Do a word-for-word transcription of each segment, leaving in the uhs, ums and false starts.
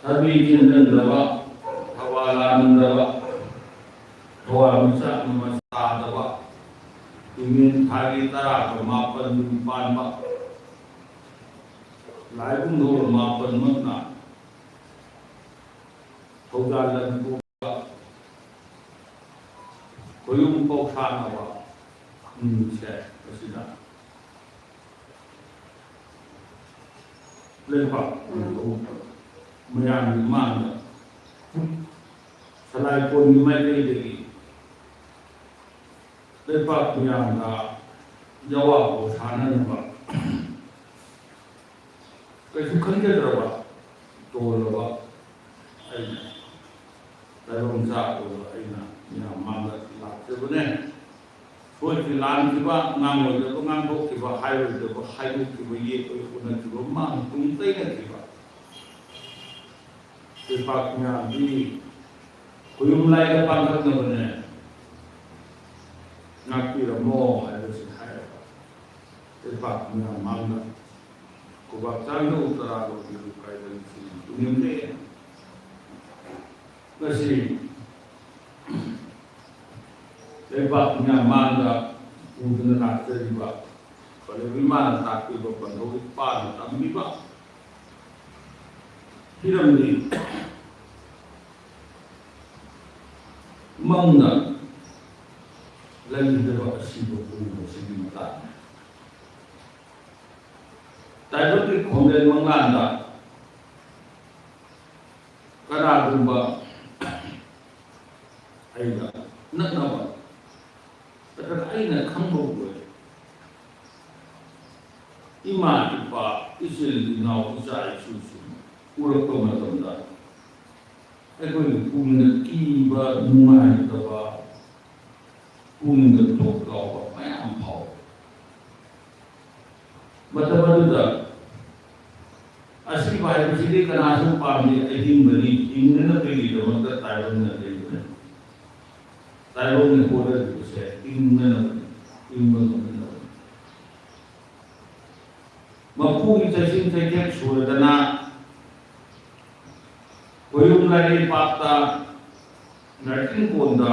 ꯊꯕꯤ ꯆꯤꯟꯖꯟꯗꯕ, ꯊꯕꯥ ꯂꯥꯟꯗꯕ, ꯊꯋꯥꯟꯃꯤꯆꯥꯛ ꯑꯃ ꯇꯥꯗꯕ, ꯏꯃꯦꯟ ꯊꯥꯒꯤ ꯇꯔꯥꯒ ꯃꯥꯄꯟ ꯄꯥꯟꯕ, ꯂꯥꯏꯕꯨꯡꯗꯣ ꯃꯥꯄꯟꯃꯛꯅ ꯊꯧꯖꯥꯜ ꯂꯝꯀꯣꯛꯇ ꯈꯣꯌꯨꯝ ꯄꯧꯁꯥꯅꯕ ꯅꯨꯃꯤꯠꯁꯦ ꯑꯁꯤꯗ ꯂꯩꯕꯥꯛ ꯃꯌꯥꯝꯒꯤ ꯃꯥꯡꯗ ꯁꯂꯥꯏ ꯀꯣꯟꯒꯤ ꯃꯥꯏꯀꯩꯗꯒꯤ ꯂꯩꯕꯥꯛ ꯃꯌꯥꯝꯗ ꯌꯥꯋꯥ ꯄꯧꯁꯥꯅꯅꯕ ꯀꯩꯁꯨ ꯈꯟꯖꯗ꯭ꯔꯕ ꯇꯣꯜꯂꯕ ꯑꯩꯅ ꯇꯥꯏꯕꯪ ꯆꯥꯛꯄꯗꯣ ꯑꯩꯅ ꯃꯌꯥꯝ ꯃꯥꯡꯗ ꯂꯥꯛꯆꯕꯅꯦ꯫ ꯁꯣꯏꯈꯤ ꯂꯥꯟꯈꯤꯕ, ꯉꯥꯡꯂꯣꯏꯗꯕ ꯉꯥꯡꯊꯣꯛꯈꯤꯕ, ꯍꯥꯏꯔꯣꯏꯗꯕ ꯍꯥꯏꯗꯣꯛꯈꯤꯕ, ꯌꯦꯠ ꯑꯣꯏ ꯎꯅꯈꯤꯕ, ꯃꯥꯡ ꯇꯨꯡ ꯇꯩꯅꯈꯤꯕ, ꯂꯩꯄꯥꯛ ꯃꯌꯥꯝꯗꯤ ꯈꯨꯌꯨꯝ ꯂꯥꯏꯗ ꯄꯥꯡꯊꯛꯅꯕꯅꯦ꯫ ꯉꯥꯛꯄꯤꯔꯝꯃꯣ ꯍꯥꯏꯕꯁꯤ ꯍꯥꯏꯔꯒ ꯂꯩꯄꯥꯛ ꯃꯌꯥꯝ ꯃꯥꯡꯗ ꯈꯨꯕꯥꯛ ꯆꯥꯡꯗ ꯎ ꯇꯔꯥ ꯂꯧꯕꯤꯌꯨ ꯀꯥꯏꯗꯅ ꯁꯤꯅꯤ ꯇꯨꯡꯏꯟꯂꯦ꯫ ꯉꯁꯤ ꯂꯩꯕꯥꯛ ꯃꯌꯥꯝ ꯃꯥꯡꯗ ꯄꯨꯗꯨꯅ ꯂꯥꯛꯆꯔꯤꯕ ꯄꯂꯦꯝ ꯏꯃꯥꯅ ꯇꯥꯛꯄꯤꯕ ꯄꯟꯊꯧꯒꯤ ꯄꯥꯟꯅ ꯇꯝꯕꯤꯕ ꯍꯤꯔꯝꯗꯤ ꯃꯪꯗ ꯂꯩꯈꯤꯗꯕ ꯑꯁꯤꯕ ꯄꯨꯝꯕꯁꯤꯒꯤ ꯃꯇꯥꯡꯗ ꯇꯥꯏꯕꯪꯒꯤ ꯈꯣꯡꯖꯦꯜ ꯃꯪꯂꯥꯟꯗ ꯀꯅꯥꯒꯨꯝꯕ ꯑꯩꯒ ꯅꯛꯅꯕ ꯅꯠꯇ꯭ꯔꯒ ꯑꯩꯅ ꯈꯪꯕ ꯑꯣꯏ ꯏꯃꯥ ꯏꯄꯥ, ꯏꯆꯤꯜ ꯏꯅꯥꯎ, ꯏꯆꯥ ꯏꯁꯨꯁꯤꯡ ꯎꯔꯛꯄ ꯃꯇꯝꯗ ꯑꯩꯈꯣꯏꯒꯤ ꯄꯨꯛꯅꯤꯡꯗ ꯀꯤꯕ, ꯅꯨꯡꯉꯥꯏꯇꯕ, ꯄꯨꯛꯅꯤꯡꯗ ꯊꯣꯛ ꯂꯥꯎꯕ ꯃꯌꯥꯝ ꯐꯥꯎꯋꯤ꯫ ꯃꯇꯝ ꯑꯗꯨꯗ ꯑꯁꯤꯕ ꯍꯥꯏꯕꯁꯤꯗꯤ ꯀꯅꯥꯁꯨ ꯄꯥꯝꯗꯦ, ꯑꯍꯤꯡꯕꯅꯤ, ꯍꯤꯡꯅꯅꯕꯒꯤꯗꯃꯛꯇ ꯇꯥꯏꯕꯪꯅ ꯂꯩꯕꯅꯤ꯫ ꯇꯥꯏꯕꯪꯅ ꯍꯣꯠꯅꯔꯤꯕꯁꯦ ꯍꯤꯡꯅꯅꯕꯅꯤ, ꯍꯤꯡꯕ ꯉꯝꯅꯅꯕꯅꯤ꯫ ꯃꯄꯨꯒꯤ ꯆꯩꯁꯤꯟ ꯆꯩꯊꯦꯛ ꯁꯨꯔꯗꯅ ꯃꯌꯨꯝ ꯂꯥꯏꯔꯩꯄꯥꯛꯇ ꯅꯥꯏꯇꯤꯟ ꯀꯣꯟꯗ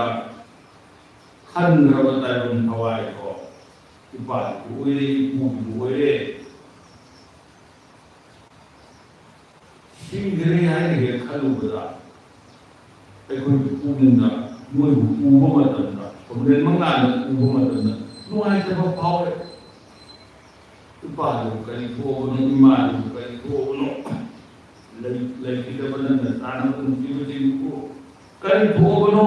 ꯈꯟꯈ꯭ꯔꯕ ꯇꯥꯏꯕꯪ ꯊꯋꯥꯏꯗꯣ ꯏꯄꯥꯒꯤꯕꯨ ꯑꯣꯏꯔꯦ, ꯏꯄꯨꯒꯤꯕꯨ ꯑꯣꯏꯔꯦ꯫ ꯁꯤꯈ꯭ꯔꯦ ꯍꯥꯏꯅ ꯍꯦꯛ ꯈꯜꯂꯨꯕꯗ ꯑꯩꯈꯣꯏꯒꯤ ꯄꯨꯛꯅꯤꯡꯗ ꯃꯣꯏꯕꯨ ꯎꯕ ꯃꯇꯝꯗ, ꯈꯣꯡꯂꯦꯟ ꯃꯉꯥꯗ ꯎꯕ ꯃꯇꯝꯗ ꯅꯨꯡꯉꯥꯏꯇꯕ ꯐꯥꯎꯋꯦ꯫ ꯏꯄꯥꯗꯨ ꯀꯔꯤ ꯊꯣꯛꯑꯕꯅꯣ, ꯏꯃꯥꯗꯨ ꯀꯔꯤ ꯊꯣꯛꯑꯕꯅꯣ, ꯂꯩ-, ꯂꯩꯈꯤꯗꯕ ꯅꯪꯅ ꯆꯥꯅꯕ ꯅꯨꯡꯁꯤꯕꯁꯤꯡꯕꯨ ꯀꯔꯤ ꯊꯣꯛꯑꯕꯅꯣ?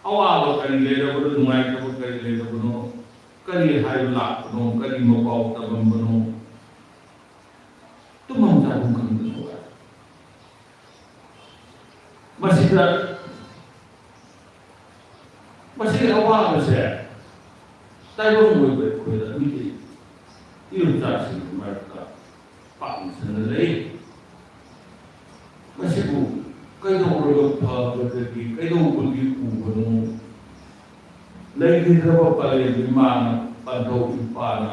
ꯑꯋꯥꯕ ꯀꯔꯤ ꯂꯩꯔꯕꯅꯣ, ꯅꯨꯡꯉꯥꯏꯇꯕ ꯀꯔꯤ ꯂꯩꯔꯕꯅꯣ, ꯀꯔꯤ ꯍꯥꯏꯕ ꯂꯥꯛꯄꯅꯣ, ꯀꯔꯤ ꯃꯄꯥꯎ ꯇꯝꯃꯝꯕꯅꯣ, ꯇꯨꯝꯐꯝ ꯆꯥꯐꯝ ꯈꯪꯗꯅ ꯋꯥꯏ꯫ ꯃꯁꯤꯗ, ꯃꯁꯤꯒꯤ ꯑꯋꯥꯕꯁꯦ ꯇꯥꯏꯕꯪ ꯑꯣꯏꯕ ꯑꯩꯈꯣꯏꯗ ꯃꯤꯒꯤ ꯏꯔꯨꯞꯆꯥꯁꯤꯡꯒꯤ ꯃꯔꯛꯇ ꯄꯥꯛꯅ ꯁꯟꯅ ꯂꯩ꯫ ꯃꯁꯤꯕꯨ ꯀꯩꯗꯧꯔꯒ ꯐꯒꯗꯒꯦ? ꯀꯩꯗꯧꯕꯒꯤ ꯎꯕꯅꯣ? ꯂꯩꯈꯤꯗ꯭ꯔꯕ ꯄꯂꯦꯝ ꯏꯃꯥꯅ, ꯄꯟꯊꯧ ꯏꯄꯥꯅ,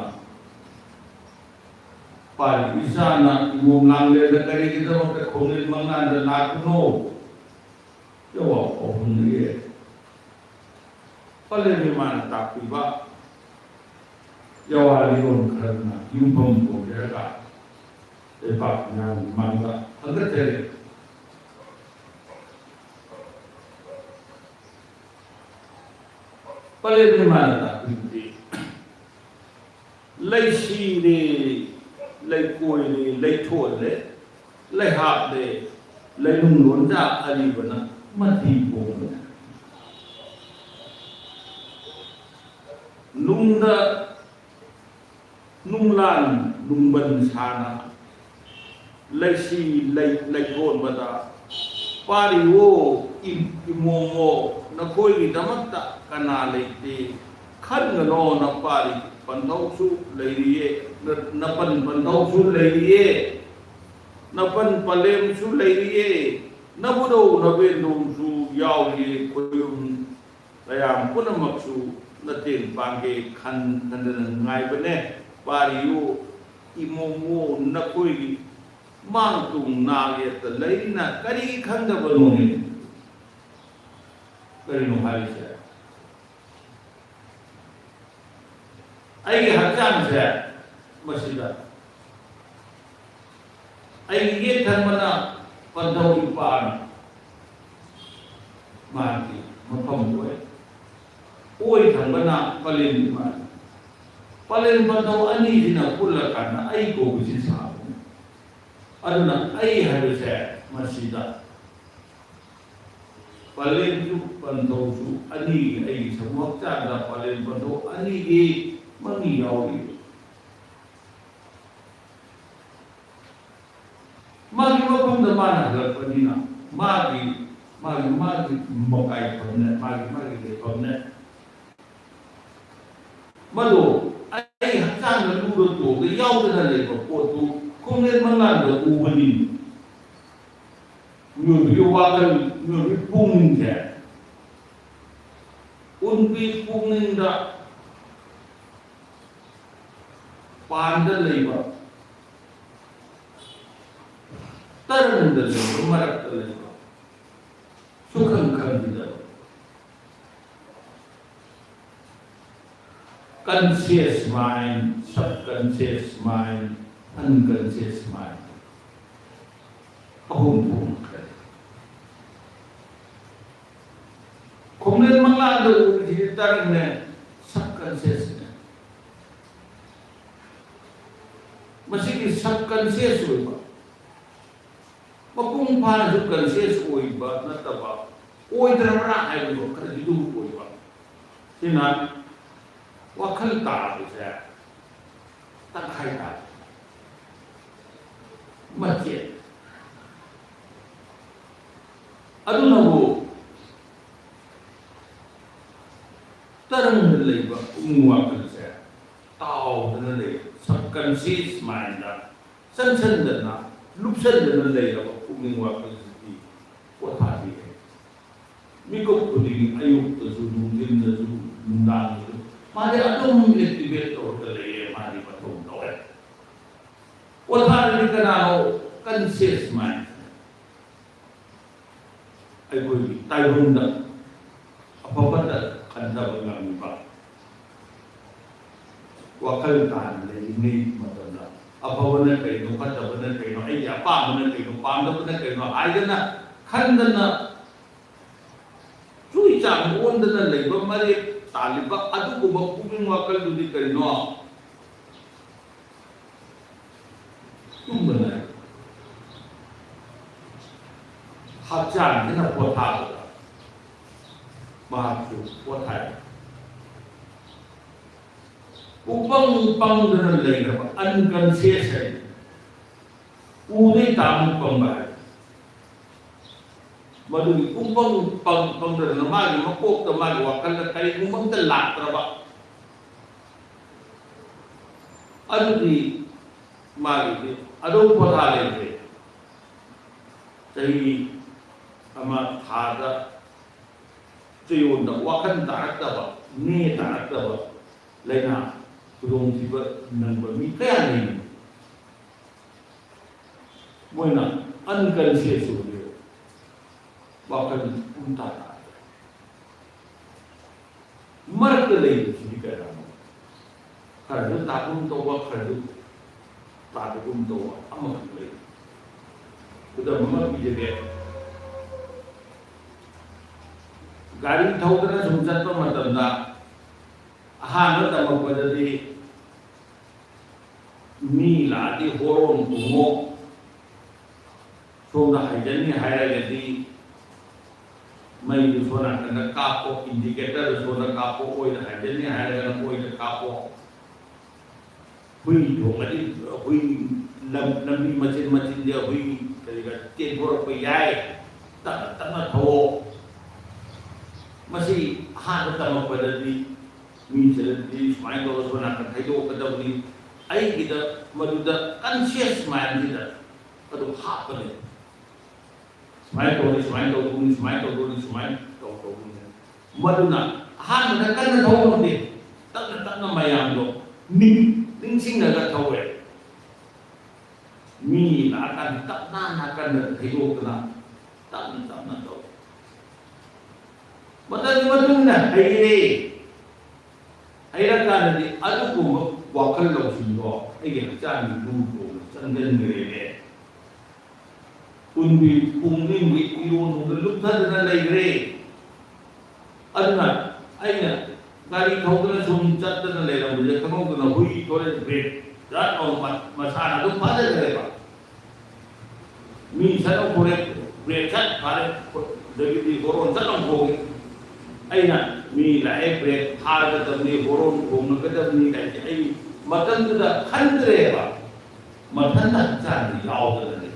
ꯄꯥꯔꯤ ꯏꯆꯥꯅ ꯏꯃꯣꯝ ꯂꯥꯡꯂꯦꯟꯗ ꯀꯔꯤꯒꯤꯗꯃꯛꯇ ꯈꯣꯡꯖꯦꯜ ꯃꯉꯥꯟꯗ ꯂꯥꯛꯄꯅꯣ? ꯌꯥꯋꯥ ꯄꯥꯎꯈꯨꯝꯅ ꯌꯦ꯫ ꯄꯂꯦꯝ ꯏꯃꯥꯅ ꯇꯥꯛꯄꯤꯕ ꯌꯥꯋꯥ ꯂꯤꯔꯣꯟ ꯈꯔꯅ ꯌꯨꯝꯐꯝ ꯑꯣꯏꯖꯔꯒ ꯂꯩꯄꯥꯛ ꯃꯤꯌꯥꯝꯒꯤ ꯃꯥꯡꯗ ꯊꯥꯒꯠꯆꯔꯤ꯫ ꯄꯂꯦꯝ ꯏꯃꯥꯅ ꯇꯥꯛꯄꯤꯕꯗꯤ, ꯂꯩꯁꯤꯔꯦ, ꯂꯩꯀꯣꯏꯔꯦ, ꯂꯩꯊꯣꯜꯂꯦ, ꯂꯩꯍꯥꯞꯂꯦ, ꯂꯩꯅꯨꯡ ꯂꯣꯟꯖꯥ ꯑꯔꯤꯕꯅ ꯃꯊꯤ ꯄꯣꯝꯕꯅꯦ꯫ ꯅꯨꯡꯗ ꯅꯨꯡꯂꯥꯟ ꯅꯨꯡꯕꯟ ꯁꯥꯅ ꯂꯩꯁꯤ ꯂꯩ-, ꯂꯩꯊꯣꯟꯕꯗ ꯄꯥꯔꯤꯋꯣ ꯏ-, ꯏꯃꯣꯝꯋꯣ ꯅꯈꯣꯏꯒꯤꯗꯃꯛꯇ ꯀꯅꯥ ꯂꯩꯇꯦ? ꯈꯟꯒꯅꯣ, ꯅꯄꯥꯔꯤ ꯄꯟꯊꯧꯁꯨ ꯂꯩꯔꯤꯌꯦ, ꯅ-, ꯅꯄꯟ ꯄꯟꯊꯧꯁꯨ ꯂꯩꯔꯤꯌꯦ, ꯅꯄꯟ ꯄꯂꯦꯝꯁꯨ ꯂꯩꯔꯤꯌꯦ, ꯅꯕꯨꯙꯧ ꯅꯕꯦꯟꯗꯣꯡꯁꯨ ꯌꯥꯎꯔꯤꯌꯦ꯫ ꯈꯣꯏꯌꯨꯝ ꯀꯌꯥꯝ ꯄꯨꯝꯅꯃꯛꯁꯨ ꯃꯇꯦꯡ ꯄꯥꯡꯒꯦ ꯈꯟ-, ꯈꯟꯗꯅ ꯉꯥꯏꯕꯅꯦ꯫ ꯄꯥꯔꯤꯌꯨ ꯏꯃꯣꯝꯋꯣ ꯅꯈꯣꯏꯒꯤ ꯃꯥꯡ ꯇꯨꯡ ꯅꯥꯛ ꯌꯦꯠꯇ ꯂꯩꯔꯤꯅ ꯀꯔꯤ ꯈꯪꯗꯕꯅꯣꯅꯦ? ꯀꯔꯤꯅꯣ ꯍꯥꯏꯔꯤꯁꯦ? ꯑꯩꯒꯤ ꯍꯛꯆꯥꯡꯁꯦ ꯃꯁꯤꯗ ꯑꯩꯒꯤ ꯌꯦꯠ ꯊꯪꯕꯅ ꯄꯟꯊꯧ ꯏꯄꯥꯅꯤ, ꯃꯥꯒꯤ ꯃꯐꯝ ꯑꯣꯏ꯫ ꯑꯣꯏ ꯊꯪꯕꯅ ꯄꯂꯦꯟ ꯏꯃꯥꯅꯤ꯫ ꯄꯂꯦꯟ ꯄꯟꯊꯧ ꯑꯅꯤꯁꯤꯅ ꯄꯨꯜꯂꯀꯥꯟꯗ ꯑꯩ ꯀꯧꯕꯁꯤ ꯁꯥꯕꯅꯤ꯫ ꯑꯗꯨꯅ ꯑꯩ ꯍꯥꯏꯕꯁꯦ ꯃꯁꯤꯗ ꯄꯂꯦꯟꯁꯨ ꯄꯟꯊꯧꯁꯨ ꯑꯅꯤꯒꯤ, ꯑꯩꯒꯤ ꯁꯃꯨ ꯍꯛꯆꯥꯡꯗ ꯄꯂꯦꯟ ꯄꯟꯊꯧ ꯑꯅꯤꯒꯤ ꯃꯃꯤ ꯌꯥꯎꯔꯤ꯫ ꯃꯥꯒꯤ ꯃꯐꯝꯗ ꯃꯥꯅ ꯍꯜꯂꯛꯄꯅꯤꯅ ꯃꯥꯒꯤ, ꯃꯥꯒꯤ, ꯃꯥꯒꯤ ꯃꯀꯥꯏꯐꯝꯅꯦ, ꯃꯥꯒꯤ, ꯃꯥꯒꯤ ꯂꯩꯐꯝꯅꯦ꯫ ꯃꯗꯣ ꯑꯩ ꯍꯛꯆꯥꯡꯗ ꯂꯨꯔ ꯇꯣꯡꯗ ꯌꯥꯎꯗꯅ ꯂꯩꯕ ꯄꯣꯠꯇꯨ ꯈꯣꯡꯂꯦꯟ ꯃꯉꯥꯟꯗ ꯎꯕꯅꯤ꯫ ꯃꯤꯑꯣꯏꯕꯒꯤ ꯋꯥꯈꯜ, ꯃꯤꯑꯣꯏꯕꯒꯤ ꯄꯨꯛꯅꯤꯡꯁꯦ, ꯎꯟꯕꯤ ꯄꯨꯛꯅꯤꯡꯗ ꯄꯥꯟꯗ ꯂꯩꯕ, ꯇꯔꯪꯗ ꯂꯩꯕ, ꯃꯔꯛꯇ ꯂꯩꯕ, ꯁꯨꯈꯪ ꯈꯪꯈꯤꯗꯕ꯫ Conscious mind, subconscious mind, unconscious mind꯫ ꯑꯍꯨꯝ ꯊꯣꯛꯅ ꯈꯥꯏꯗꯣꯛꯏ꯫ ꯈꯣꯡꯂꯦꯟ ꯃꯪꯂꯥꯟꯗ ꯎꯔꯤꯁꯤꯗꯤ ꯇꯔꯪꯅꯦ, subconsciousꯅꯦ꯫ ꯃꯁꯤꯒꯤ subconscious ꯑꯣꯏꯕ, ꯃꯄꯨꯡ ꯐꯥꯅꯁꯨ conscious ꯑꯣꯏꯕ ꯅꯠꯇꯕ, ꯑꯣꯏꯗ꯭ꯔꯕ꯭ꯔꯥ ꯍꯥꯏꯕꯗꯣ ꯈꯔꯗꯤ ꯑꯗꯨꯝ ꯑꯣꯏꯕ꯫ ꯁꯤꯅ ꯋꯥꯈꯜ ꯇꯥꯕꯁꯦ ꯇꯪꯈꯥꯏ ꯇꯥꯔꯦ꯫ ꯃꯆꯦꯠ꯫ ꯑꯗꯨꯅꯕꯨ ꯇꯔꯪꯗ ꯂꯩꯕ ꯄꯨꯛꯅꯤꯡ ꯋꯥꯈꯜꯁꯦ ꯇꯥꯎꯗꯅ ꯂꯩ꯫ Subconscious mindꯗ ꯆꯪꯁꯟꯗꯅ, ꯂꯨꯞꯁꯟꯗꯅ ꯂꯩꯔꯕ ꯄꯨꯛꯅꯤꯡ ꯋꯥꯈꯜꯁꯤꯗꯤ ꯄꯣꯊꯥꯗꯦ꯫ ꯃꯤꯀꯨꯞ ꯈꯨꯗꯤꯡꯒꯤ, ꯑꯌꯨꯛꯇꯁꯨ, ꯅꯨꯡꯊꯤꯟꯗꯁꯨ, ꯅꯨꯡꯗꯥꯡꯗꯁꯨ, ꯃꯥꯗꯤ ꯑꯗꯨꯝ activate ꯇꯧꯔꯒ ꯂꯩꯌꯦ, ꯃꯥꯗꯤ ꯃꯊꯧ ꯇꯧꯋꯦ꯫ ꯄꯣꯊꯥꯔꯗꯤ ꯀꯅꯥꯅꯣ Conscious mind, ꯑꯩꯈꯣꯏꯒꯤ ꯇꯥꯏꯕꯪꯗ ꯑꯐꯕꯇ ꯈꯟꯊꯕ ꯉꯝꯃꯤꯕ ꯋꯥꯈꯜ ꯇꯥꯅ ꯂꯩꯔꯤꯉꯩ ꯃꯇꯝꯗ, ꯑꯐꯕꯅ ꯀꯩꯅꯣ, ꯐꯠꯇꯕꯅ ꯀꯩꯅꯣ, ꯑꯩꯒꯤ ꯑꯄꯥꯝꯕꯅ ꯀꯩꯅꯣ, ꯄꯥꯝꯗꯕꯅ ꯀꯩꯅꯣ ꯍꯥꯏꯗꯅ ꯈꯟꯗꯅ ꯆꯨꯏ ꯆꯥꯡ ꯑꯣꯟꯗꯅ ꯂꯩꯕ, ꯃꯔꯦꯞ ꯇꯥꯜꯂꯤꯕ ꯑꯗꯨꯒꯨꯝꯕ ꯄꯨꯛꯅꯤꯡ ꯋꯥꯈꯜꯗꯨꯗꯤ ꯀꯔꯤꯅꯣ? ꯇꯨꯝꯕ ꯅꯥꯏ꯫ ꯍꯛꯆꯥꯡꯁꯤꯅ ꯄꯣꯊꯥꯕꯗ ꯃꯍꯥꯛꯁꯨ ꯄꯣꯊꯥꯏ꯫ ꯄꯨꯡꯄꯪ ꯄꯪꯗꯅ ꯂꯩꯈ꯭ꯔꯕ, unconscious ꯍꯥꯏ, ꯎꯗꯩ ꯇꯥꯃꯨꯛ ꯄꯪꯕ ꯍꯥꯏ꯫ ꯃꯗꯨꯒꯤ ꯄꯨꯡꯄꯪ ꯄꯪ ꯄꯪꯗꯅ ꯃꯥꯒꯤ ꯃꯀꯣꯛꯇ, ꯃꯥꯒꯤ ꯋꯥꯈꯜꯗ ꯀꯔꯤꯒꯨꯝꯕ ꯑꯝꯇ ꯂꯥꯛꯇ꯭ꯔꯕ, ꯑꯗꯨꯗꯤ ꯃꯥꯒꯤꯗꯤ ꯑꯗꯨꯝ ꯄꯣꯊꯥ ꯂꯩꯈ꯭ꯔꯦ꯫ ꯆꯍꯤ ꯑꯃ ꯊꯥꯗ ꯆꯌꯣꯜꯗ ꯋꯥꯈꯜ ꯇꯥꯔꯛꯇꯕ, ꯅꯦ ꯇꯥꯔꯛꯇꯕ, ꯂꯥꯏꯅꯥ ꯈꯨꯗꯣꯡꯊꯤꯕ ꯅꯪꯕ ꯃꯤ ꯀꯌꯥ ꯂꯩꯔꯤ꯫ ꯃꯣꯏꯅ unconscious ꯑꯣꯏꯔꯦꯕ, ꯋꯥꯈꯜ ꯄꯨꯡꯇꯥ ꯇꯥꯗ꯭ꯔꯦ꯫ ꯃꯔꯛꯇ ꯂꯩꯕꯁꯤꯗꯤ ꯀꯌꯥꯅꯣ? ꯈꯔꯁꯨ ꯇꯥꯒꯨꯝ ꯇꯧꯕ, ꯈꯔꯁꯨ ꯇꯥꯗꯒꯨꯝ ꯇꯧꯕ ꯑꯃꯈꯛ ꯂꯩ꯫ ꯈꯨꯗꯝ ꯑꯃ ꯄꯤꯖꯒꯦ꯫ ꯒꯥꯔꯤ ꯊꯧꯗꯅ ꯁꯨꯝ ꯆꯠꯄ ꯃꯇꯝꯗ ꯑꯍꯥꯟꯕ ꯇꯝꯃꯛꯄꯗꯗꯤ ꯃꯤ ꯂꯥꯛꯑꯗꯤ ꯍꯣꯔꯣꯟ ꯈꯣꯡꯉꯣ, ꯁꯣꯝꯗ ꯍꯥꯏꯖꯟꯅꯤ ꯍꯥꯏꯔꯒꯗꯤ ꯃꯩꯗꯨ ꯁꯣꯝ ꯅꯥꯀꯟꯗ ꯀꯥꯞꯄꯣ, indicator ꯗꯨ ꯁꯣꯝꯗ ꯀꯥꯞꯄꯣ, ꯑꯣꯏꯗ ꯍꯥꯏꯖꯟꯅꯤ ꯍꯥꯏꯔꯒꯅ ꯑꯣꯏꯗ ꯀꯥꯞꯄꯣ꯫ ꯍꯨꯏ ꯊꯣꯡꯉꯗꯤ ꯍꯨꯏ ꯂꯝ-, ꯂꯝꯕꯤ ꯃꯆꯤꯟ ꯃꯆꯤꯟꯗ ꯍꯨꯏ ꯀꯔꯤ ꯀꯔꯤ ꯆꯦꯟꯊꯣꯔꯛꯄ ꯌꯥꯏ, ꯇꯞꯅ ꯇꯞꯅ ꯊꯧꯑꯣ꯫ ꯃꯁꯤ ꯑꯍꯥꯟꯕ ꯇꯝꯃꯛꯄꯗꯗꯤ ꯃꯤ ꯆꯠꯂꯗꯤ ꯁꯨꯃꯥꯏꯅ ꯇꯧꯔꯒ ꯁꯣꯝ ꯅꯥꯀꯟ ꯊꯩꯗꯣꯛꯀꯗꯕꯅꯤ꯫ ꯑꯩꯒꯤꯗ ꯃꯗꯨꯗ conscious mind ꯁꯤꯗ ꯑꯗꯨꯝ ꯍꯥꯞꯄꯅꯦ꯫ ꯁꯨꯃꯥꯏꯅ ꯇꯧꯔꯗꯤ ꯁꯨꯃꯥꯏꯅ ꯇꯧꯗꯧꯅꯤ, ꯁꯨꯃꯥꯏꯅ ꯇꯧꯗꯧꯅꯤ, ꯁꯨꯃꯥꯏꯅ ꯇꯧ-, ꯇꯧꯗꯧꯅꯤ꯫ ꯃꯗꯨꯅ ꯑꯍꯥꯟꯕꯗ ꯀꯟꯅ ꯊꯧꯕ ꯉꯝꯗꯦ, ꯇꯞꯅ ꯇꯞꯅ ꯃꯌꯥꯝꯗꯣ ꯅꯤꯡ-, ꯅꯤꯡꯁꯤꯡꯉꯒ ꯊꯧꯋꯦ꯫ ꯃꯤ ꯂꯥꯛꯑꯀꯥꯟꯗ ꯇꯞꯅ ꯅꯥꯀꯟꯗ ꯊꯩꯗꯣꯛꯇꯅ ꯇꯞꯅ ꯇꯞꯅ ꯇꯧ꯫ ꯃꯇꯝꯒꯤ ꯃꯇꯨꯡ ꯏꯟꯅ ꯍꯩꯔꯦ꯫ ꯍꯩꯔꯀꯥꯟꯗꯗꯤ ꯑꯗꯨꯒꯨꯝꯕ ꯋꯥꯈꯜ ꯂꯧꯁꯤꯡꯗꯣ ꯑꯩꯒꯤ ꯍꯛꯆꯥꯡꯒꯤ ꯂꯨ ꯀꯣꯛꯅ ꯆꯪꯁꯤꯟꯈ꯭ꯔꯦꯅꯦ꯫ ꯄꯨꯟꯕꯤ ꯄꯨꯛꯅꯤꯡꯒꯤ ꯏꯔꯣꯟꯕꯗ ꯂꯨꯞꯊꯗꯅ ꯂꯩꯈ꯭ꯔꯦ꯫ ꯑꯗꯨꯅ ꯑꯩꯅ ꯒꯥꯔꯤ ꯊꯧꯗꯅ ꯁꯨꯝ ꯆꯠꯇꯅ ꯂꯩꯔꯝꯕꯁꯦ ꯈꯪꯍꯧꯗꯅ ꯍꯨꯏ ꯊꯣꯔꯦ, ꯕ꯭ꯔꯦꯛ ꯖꯥꯠ ꯂꯥꯎꯅ ꯃ-, ꯃꯁꯥꯅ ꯑꯗꯨꯝ ꯐꯥꯖꯈ꯭ꯔꯦꯕ꯫ ꯃꯤ ꯁꯠ ꯂꯥꯎ ꯊꯣꯔꯦ, ꯕ꯭ꯔꯦꯛ ꯁꯠ ꯐꯥꯔꯦ, ꯑꯗꯒꯤꯗꯤ ꯍꯣꯔꯣꯟ ꯁꯠ ꯂꯥꯎ ꯈꯣꯡꯉꯦ꯫ ꯑꯩꯅ ꯃꯤ ꯂꯥꯛꯑꯦ, ꯕ꯭ꯔꯦꯛ ꯐꯥꯔꯒꯗꯕꯅꯤ, ꯍꯣꯔꯣꯟ ꯈꯣꯡꯅꯒꯗꯕꯅꯤ ꯀꯥꯏꯁꯦ ꯑꯩ ꯃꯇꯝꯗꯨꯗ ꯈꯟꯗ꯭ꯔꯦꯕ꯫ ꯃꯊꯟꯇ ꯍꯛꯆꯥꯡꯗ ꯌꯥꯎꯗꯅ ꯂꯩ꯫